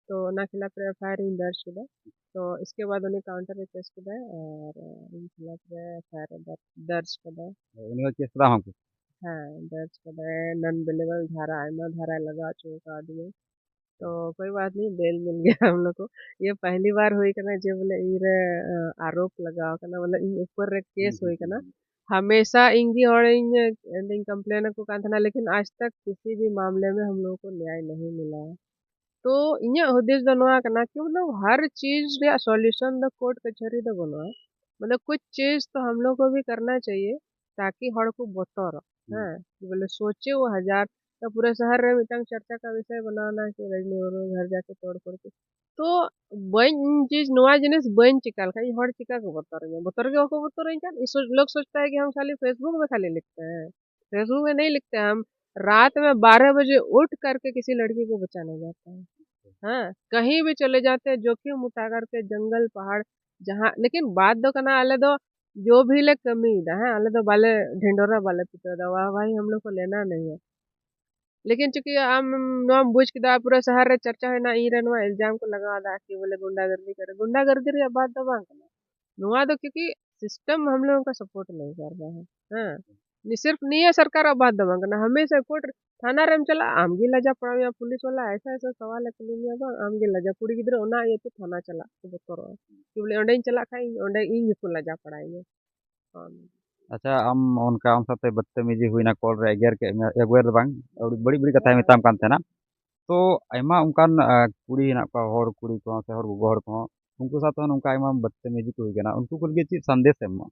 ᱛᱚ ᱚᱱᱟ ᱠᱷᱤᱞᱟᱯ ᱨᱮ ᱮᱯᱷ ᱟᱭ ᱟᱨ ᱤᱧ ᱫᱚᱨᱡᱽ ᱠᱮᱫᱟ᱾ ᱛᱚ ᱤᱥᱠᱮ ᱵᱟᱫ ᱩᱱᱤ ᱠᱟᱣᱩᱱᱴᱟᱨ ᱨᱮ ᱠᱮᱥ ᱠᱮᱫᱟᱭ ᱟᱨ ᱤᱧ ᱠᱷᱤᱞᱟᱯ ᱨᱮ ᱮᱯᱷ ᱟᱭ ᱟᱨ ᱫᱚᱨ-, ᱫᱚᱨᱡᱽ ᱠᱮᱫᱟᱭ᱾ ᱩᱱᱤ ᱦᱚᱸ ᱠᱮᱥ ᱠᱮᱫᱟ ᱟᱢ ᱠᱚ? ᱦᱮᱸ, ᱫᱚᱨᱡᱽ ᱠᱮᱫᱟᱭ, ᱱᱚᱱ ᱵᱮᱞᱮᱵᱮᱞ ᱫᱷᱟᱨᱟ, ᱟᱭᱢᱟ ᱫᱷᱟᱨᱟᱭ ᱞᱟᱜᱟᱣ ᱦᱚᱪᱚ ᱟᱠᱟᱫᱤᱧᱟ᱾ ᱛᱚ ᱠᱳᱭ ᱵᱟᱛ ᱱᱟᱦᱤᱸ, ᱵᱮᱞ ᱢᱤᱞ ᱜᱮᱭᱟ ᱦᱟᱢ ᱞᱳᱜ ᱠᱳ᱾ ᱤᱭᱟᱹ ᱯᱟᱦᱞᱤ ᱵᱟᱨ ᱦᱩᱭ ᱠᱟᱱᱟ ᱡᱮ ᱵᱚᱞᱮ ᱤᱧ ᱨᱮ, ᱟ, ᱟᱨᱳᱯ ᱞᱟᱜᱟᱣ ᱠᱟᱱᱟ, ᱵᱚᱞᱮ ᱤᱧ ᱩᱯᱚᱨ ᱨᱮ ᱠᱮᱥ ᱦᱩᱭ ᱠᱟᱱᱟ᱾ ᱦᱩᱸ, ᱦᱩᱸ᱾ ᱦᱟᱢᱮᱥᱟ ᱤᱧ ᱜᱮ ᱦᱚᱲᱤᱧ, ᱤᱧ ᱠᱚᱢᱯᱞᱮᱱ ᱟᱠᱚ ᱠᱟᱱ ᱛᱟᱦᱮᱱᱟ, ᱞᱮᱠᱤᱱ ᱟᱡᱽ ᱛᱟᱠ ᱠᱤᱥᱤ ᱵᱷᱤ ᱢᱟᱢᱞᱮ ᱢᱮ ᱦᱟᱢ ᱞᱳᱜ ᱠᱳ ᱱᱭᱟᱭ ᱱᱟᱦᱤᱸ ᱢᱤᱞᱟ᱾ ᱛᱚ ᱤᱧᱟᱹᱜ ᱦᱩᱫᱤᱥ ᱫᱚ ᱱᱚᱣᱟ ᱠᱟᱱᱟ ᱠᱤ ᱢᱚᱛᱞᱚᱵ ᱦᱟᱨ ᱪᱤᱡᱽ ᱨᱮᱭᱟᱜ ᱥᱚᱞᱭᱩᱥᱚᱱ ᱫᱚ ᱠᱳᱨᱴ ᱠᱟᱪᱷᱟᱹᱨᱤ ᱫᱚ ᱵᱟᱹᱱᱩᱜᱼᱟ᱾ ᱢᱚᱛᱞᱚᱵ ᱠᱩᱪ ᱪᱤᱡᱽ ᱛᱚ ᱦᱟᱢ ᱞᱳᱜ ᱠᱳ ᱵᱷᱤ ᱠᱟᱨᱱᱟ ᱪᱟᱦᱤᱭᱮ ᱛᱟᱠᱤ ᱦᱚᱲ ᱠᱚ ᱵᱚᱛᱚᱨᱚᱜ᱾ ᱦᱩᱸ᱾ ᱦᱮᱸ, ᱵᱚᱞᱮ ᱥᱳᱪᱮ ᱣᱳ ᱦᱟᱡᱟᱨ, ᱛᱚ ᱯᱩᱨᱟᱹ ᱥᱚᱦᱚᱨ ᱨᱮ ᱢᱤᱫᱴᱟᱝ ᱪᱟᱨᱪᱟ ᱠᱟ ᱵᱤᱥᱚᱭ ᱵᱟᱱᱟᱣ ᱱᱟ ᱠᱤ ᱨᱟᱡᱽᱱᱤ ᱢᱩᱨᱢᱩ ᱜᱷᱟᱨ ᱡᱟᱠᱮ ᱛᱳᱲ ᱯᱷᱳᱲ ᱠᱤ᱾ तो ᱵᱟᱹᱧ, ᱤᱧ ᱪᱤᱡᱽ, ᱱᱚᱣᱟ ᱡᱤᱱᱤᱥ ᱵᱟᱹᱧ ᱪᱤᱠᱟ ᱞᱮᱠᱷᱟᱱ ᱤᱧ ᱦᱚᱲ ᱪᱤᱠᱟ ᱠᱚ ᱵᱚᱛᱚᱨ ᱤᱧᱟ? ᱵᱚᱛᱚᱨ ᱜᱮ ᱵᱟᱠᱚ ᱵᱚᱛᱚᱨ ᱤᱧ ᱠᱷᱟᱱ, ᱤᱥ-, लोग सोचता है कि हम खाली Facebook में खाली लिखते हैं, Facebook में नहीं लिखते हैं हम। रात में बारह बजे उठ करके किसी लड़की को बचाने जाते हैं। हाँ, कहीं भी चले जाते हैं, जोखिम उठा करके, जंगल, पहाड़, जहाँ, लेकिन बात ᱫᱚ ᱠᱟᱱᱟ, ᱟᱞᱮ ᱫᱚ ᱡᱚ ᱵᱷᱤ ᱞᱮ ᱠᱟᱹᱢᱤᱭᱮᱫᱟ, ᱦᱮᱸ, ᱟᱞᱮ ᱫᱚ ᱵᱟᱞᱮ ᱰᱷᱤᱸᱰᱚᱨᱟ, ᱵᱟᱞᱮ ᱯᱤᱴᱟᱹᱣᱫᱟ, ᱣᱟᱦ ᱣᱟᱦᱤ ᱦᱟᱢ ᱞᱳᱜ ᱠᱚ ᱞᱮᱱᱟ ᱱᱟᱦᱤ ᱦᱮ᱾ ᱞᱮᱠᱤᱱ ᱪᱩᱸᱠᱤ ᱟᱢ ᱱᱚᱣᱟᱢ ᱵᱩᱡᱽ ᱠᱮᱫᱟ, ᱯᱩᱨᱟᱹ ᱥᱟᱦᱟᱨ ᱨᱮ ᱪᱟᱨᱪᱟ ᱦᱩᱭᱱᱟ, ᱤᱧ ᱨᱮ ᱱᱚᱣᱟ ᱤᱞᱡᱟᱢ ᱠᱚ ᱞᱟᱜᱟᱣ ᱮᱫᱟ ᱠᱤ ᱵᱚᱞᱮ ᱜᱩᱱᱰᱟᱜᱟᱨᱫᱤ ᱠᱚᱨᱮ, ᱜᱩᱱᱰᱟᱜᱟᱨᱫᱤ ᱨᱮᱭᱟᱜ ᱵᱟᱛ ᱫᱚ ᱵᱟᱝ ᱠᱟᱱᱟ᱾ ᱱᱚᱣᱟ ᱫᱚ ᱠᱤᱭᱩᱸᱠᱤ ᱥᱤᱥᱴᱮᱢ ᱦᱟᱢ ᱞᱳᱜ ᱠᱟ ᱥᱟᱯᱳᱨᱴ ᱱᱟᱦᱤ ᱠᱟᱨ ᱨᱟᱦᱟ ᱦᱮ᱾ ᱦᱮᱸ, ᱱᱤ ᱥᱤᱨᱯ ᱱᱤᱭᱟᱹ ᱥᱚᱨᱠᱟᱨᱟᱜ ᱵᱟᱛ ᱫᱚ ᱵᱟᱝ ᱠᱟᱱᱟ, ᱦᱟᱢᱮᱥᱟ ᱠᱳᱨᱴ, ᱛᱷᱟᱱᱟ ᱨᱮᱢ ᱪᱟᱞᱟᱜᱼᱟ, ᱟᱢ ᱜᱮ ᱞᱟᱡᱟ ᱯᱟᱲᱟᱣ ᱢᱮᱭᱟ, ᱯᱩᱞᱤᱥ ᱣᱟᱞᱟ ᱮᱥᱟ ᱮᱥᱟ ᱥᱟᱣᱟᱞ ᱮ ᱠᱩᱞᱤ ᱢᱮᱭᱟ, ᱵᱟᱝ, ᱟᱢ ᱜᱮ ᱞᱟᱡᱟ, ᱠᱩᱲᱤ ᱜᱤᱫᱽᱨᱟᱹ ᱚᱱᱟ ᱤᱭᱟᱹᱛᱮ ᱛᱷᱟᱱᱟ ᱪᱟᱞᱟᱜ ᱠᱚ ᱵᱚᱛᱚᱨᱚᱜᱼᱟ ᱠᱤ ᱵᱚᱞᱮ ᱚᱸᱰᱮᱧ ᱪᱟᱞᱟᱜ ᱠᱷᱟᱡ ᱤᱧ, ᱚᱸᱰᱮ ᱤᱧ ᱜᱮᱠᱚ ᱞᱟᱡᱟ ᱯᱟᱲᱟᱭᱤᱧᱟ᱾ ᱦᱳᱭ᱾ ᱟᱪᱪᱷᱟ, ᱟᱢ ᱚᱱᱠᱟ ᱟᱢ ᱥᱟᱶᱛᱮ ᱵᱚᱫᱛᱚᱢᱤᱡᱤ ᱦᱩᱭᱱᱟ, ᱠᱚᱞ ᱨᱮ ᱮᱜᱮᱨ ᱠᱮᱫ ᱢᱮᱭᱟ, ᱮᱜᱮᱨ ᱫᱚ ᱵᱟᱝ, ᱟᱹᱰᱤ ᱵᱟᱹᱲᱤᱡ ᱵᱟᱹᱲᱤᱡ ᱠᱟᱛᱷᱟᱭ ᱢᱮᱛᱟᱢ ᱠᱟᱱ ᱛᱟᱦᱮᱱᱟ᱾ ᱛᱚ ᱟᱭᱢᱟ ᱚᱱᱠᱟᱱ, ᱟ, ᱠᱩᱲᱤ ᱦᱮᱱᱟᱜ ᱠᱚᱣᱟ, ᱦᱚᱲ ᱠᱩᱲᱤ ᱠᱚᱦᱚᱸ ᱥᱮ ᱦᱚᱲ ᱜᱚᱜᱚ ᱦᱚᱲ ᱠᱚᱦᱚᱸ, ᱩᱱᱠᱩ ᱥᱟᱶᱛᱮ ᱦᱚᱸ ᱱᱚᱝᱠᱟ ᱟᱭᱢᱟ ᱵᱚᱫᱛᱚᱢᱤᱡᱤ ᱠᱚ ᱦᱩᱭ ᱠᱟᱱᱟ, ᱩᱱᱠᱩ ᱠᱚ ᱞᱟᱹᱜᱤᱫ ᱪᱮᱫ ᱥᱟᱸᱫᱮᱥ ᱮᱢ ᱮᱢᱟ?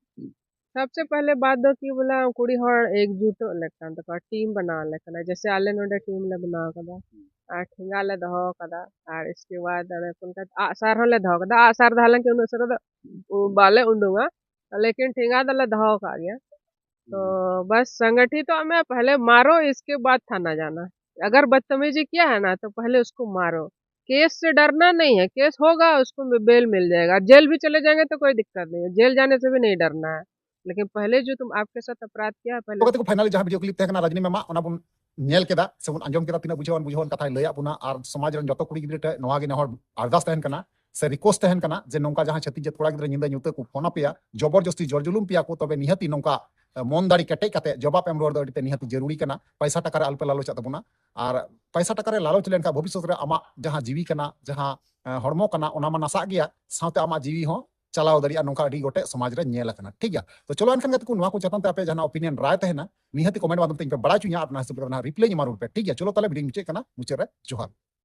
सबसे पहले बात ᱫᱚ ᱠᱤ ᱵᱚᱞᱮ ᱠᱩᱲᱤ ᱦᱚᱲ ᱮᱠᱡᱩᱴᱚᱜ ᱞᱮᱠᱟᱱ ᱛᱟᱠᱚᱣᱟ, ᱴᱤᱢ ᱵᱮᱱᱟᱣ ᱞᱮᱠᱟᱱᱟ, ᱡᱮᱥᱮ ᱟᱞᱮ ᱱᱚᱰᱮ ᱴᱤᱢ ᱞᱮ ᱵᱮᱱᱟᱣ ᱠᱟᱫᱟ ᱟᱨ ᱴᱷᱮᱸᱜᱟ ᱞᱮ ᱫᱚᱦᱚ ᱠᱟᱫᱟ ᱟᱨ ᱤᱥᱠᱮ ᱵᱟᱫ ᱚᱱᱮ ᱠᱚ ᱢᱮᱛᱟᱜ ᱟᱜᱼᱥᱟᱨ ᱦᱚᱸᱞᱮ ᱫᱚᱦᱚ ᱠᱟᱫᱟ᱾ ᱟᱜᱼᱥᱟᱨ ᱫᱚ ᱦᱟᱞᱟᱝᱠᱤ ᱩᱱᱟᱹᱜ ᱩᱥᱟᱹᱨᱟ ᱫᱚ ᱵᱟᱞᱮ ᱩᱰᱩᱝᱟ, ᱞᱮᱠᱤᱱ ᱴᱷᱮᱸᱜᱟ ᱫᱚᱞᱮ ᱫᱚᱦᱚ ᱠᱟᱜ ᱜᱮᱭᱟ᱾ तो बस संगठित में पहले मारो, इसके बाद थाना जाना। अगर बदतमीजी किया है ना तो पहले उसको मारो। केस से डरना नहीं है, केस होगा, उसको बेल मिल जाएगा, जेल भी चले जाएंगे तो कोई दिक्कत नहीं है, जेल जाने से भी नहीं डरना है। लेकिन पहले जो तुम आपके साथ अपराध किया है, पहले ᱛᱚ ᱜᱟᱛᱮ ᱠᱚ, finally ᱡᱟᱦᱟᱸ video clip ᱛᱟᱦᱮᱸ ᱠᱟᱱᱟ ᱨᱟᱡᱽᱱᱤ ᱢᱮᱢᱟᱜ, ᱚᱱᱟ ᱵᱚᱱ ᱧᱮᱞ ᱠᱮᱫᱟ ᱥᱮ ᱵᱚᱱ ᱟᱸᱡᱚᱢ ᱠᱮᱫᱟ, ᱛᱤᱱᱟᱹᱜ ᱵᱩᱡᱷᱟᱹᱣᱟᱱ ᱵᱩᱡᱷᱟᱹᱣᱟᱱ ᱠᱟᱛᱷᱟᱭ ᱞᱟᱹᱭᱟᱫ ᱵᱚᱱᱟ᱾ ᱟᱨ ᱥᱚᱢᱟᱡᱽ ᱨᱮᱱ ᱡᱚᱛᱚ ᱠᱩᱲᱤ ᱜᱤᱫᱽᱨᱟᱹ ᱴᱷᱮᱱ ᱱᱚᱣᱟ ᱜᱮ ᱱᱮᱦᱚᱨ ᱟᱨᱫᱟᱥ ᱛᱟᱦᱮᱱ ᱠᱟᱱᱟ ᱥᱮ request ᱛᱟᱦᱮᱱ ᱠᱟᱱᱟ ᱡᱮ ᱱᱚᱝᱠᱟ ᱡᱟᱦᱟᱸ ᱪᱷᱟᱹᱛᱤᱠ ᱡᱟᱹᱛ ᱠᱚᱲᱟ ᱜᱤᱫᱽᱨᱟᱹ ᱧᱤᱫᱟᱹ ᱧᱩᱛᱟᱹ ᱠᱚ ᱯᱷᱳᱱ ᱟᱯᱮᱭᱟ, ᱡᱚᱵᱚᱨ ᱡᱚᱥᱛᱤ ᱡᱚᱨ ᱡᱩᱞᱩᱢ ᱯᱮᱭᱟ ᱠᱚ, ᱛᱚᱵᱮ ᱱᱤᱦᱟᱹᱛᱤ ᱱᱚᱝᱠᱟ, ᱮ, ᱢᱚᱱ ᱫᱟᱲᱮ ᱠᱮᱴᱮᱡ ᱠᱟᱛᱮ ᱡᱚᱵᱟᱵ ᱮᱢ ᱨᱩᱣᱟᱹᱲ ᱫᱚ ᱟᱹᱰᱤ ᱛᱮ ᱱᱤᱦᱟᱹᱛᱤ ᱡᱟᱹᱨᱩᱲᱤ ᱠᱟᱱᱟ᱾ ᱯᱚᱭᱥᱟ ᱴᱟᱠᱟ ᱨᱮ ᱟᱞᱚᱯᱮ ᱞᱟᱞᱚᱪᱟᱜ ᱛᱟᱵᱚᱱᱟ᱾ ᱟᱨ ᱯᱚᱭᱥᱟ ᱴᱟᱠᱟ ᱨᱮ ᱞᱟᱞᱚᱪ ᱞᱮᱱᱠᱷᱟᱱ ᱵᱷᱚᱵᱤᱥᱥᱚᱛ ᱨᱮ ᱟᱢᱟᱜ ᱡᱟᱦᱟᱸ ᱡᱤᱣᱤ ᱠᱟᱱᱟ, ᱡᱟᱦᱟᱸ, ᱮ, ᱦᱚᱲᱢᱚ ᱠᱟᱱᱟ, ᱚᱱᱟ ᱢᱟ ᱱᱟᱥᱟᱜ ᱜᱮᱭᱟ, ᱥᱟᱶᱛᱮ ᱟᱢᱟᱜ ᱡᱤᱣᱤ ᱦᱚᱸ ᱪᱟᱞᱟᱣ ᱫᱟᱲᱮᱭᱟᱜᱼᱟ, ᱱᱚᱝᱠᱟ ᱟᱹᱰᱤ ᱜᱚᱴᱮᱡ ᱥᱚᱢᱟᱡᱽ ᱨᱮ ᱧᱮᱞ ᱟᱠᱟᱱᱟ᱾ ᱴᱷᱤᱠ ᱜᱮᱭᱟ, ᱛᱚ ᱪᱚᱞᱚ ᱮᱱᱠᱷᱟᱱ ᱜᱟᱛᱮ ᱠᱚ, ᱱᱚᱣᱟ ᱠᱚ ᱪᱮᱛᱟᱱ ᱛᱮ ᱟᱯᱮ ᱡᱟᱦᱟᱱᱟᱜ opinion ᱨᱟᱭ ᱛᱟᱦᱮᱱᱟ, ᱱᱤᱦᱟᱹᱛᱤ comment ᱢᱟᱫᱽᱫᱷᱚᱢ ᱛᱮ ᱤᱧ ᱯᱮ ᱵᱟᱲᱟᱭ ᱦᱚᱪᱚᱧᱟ, ᱟᱨ ᱚᱱᱟ ᱦᱤᱥᱟᱹᱵ ᱛᱮ ᱱᱟᱦᱟᱜ reply ᱤᱧ ᱮᱢᱟ ᱨᱩᱣᱟᱹᱲ ᱯᱮ᱾ ᱴᱷᱤᱠ ᱜᱮᱭᱟ, ᱪᱚᱞᱚ ᱛᱟᱦᱞᱮ video ᱢᱩᱪᱟᱹᱫ ᱠᱟᱱᱟ, ᱢᱩᱪᱟᱹᱫ ᱨᱮ ᱡᱚᱦᱟᱨ᱾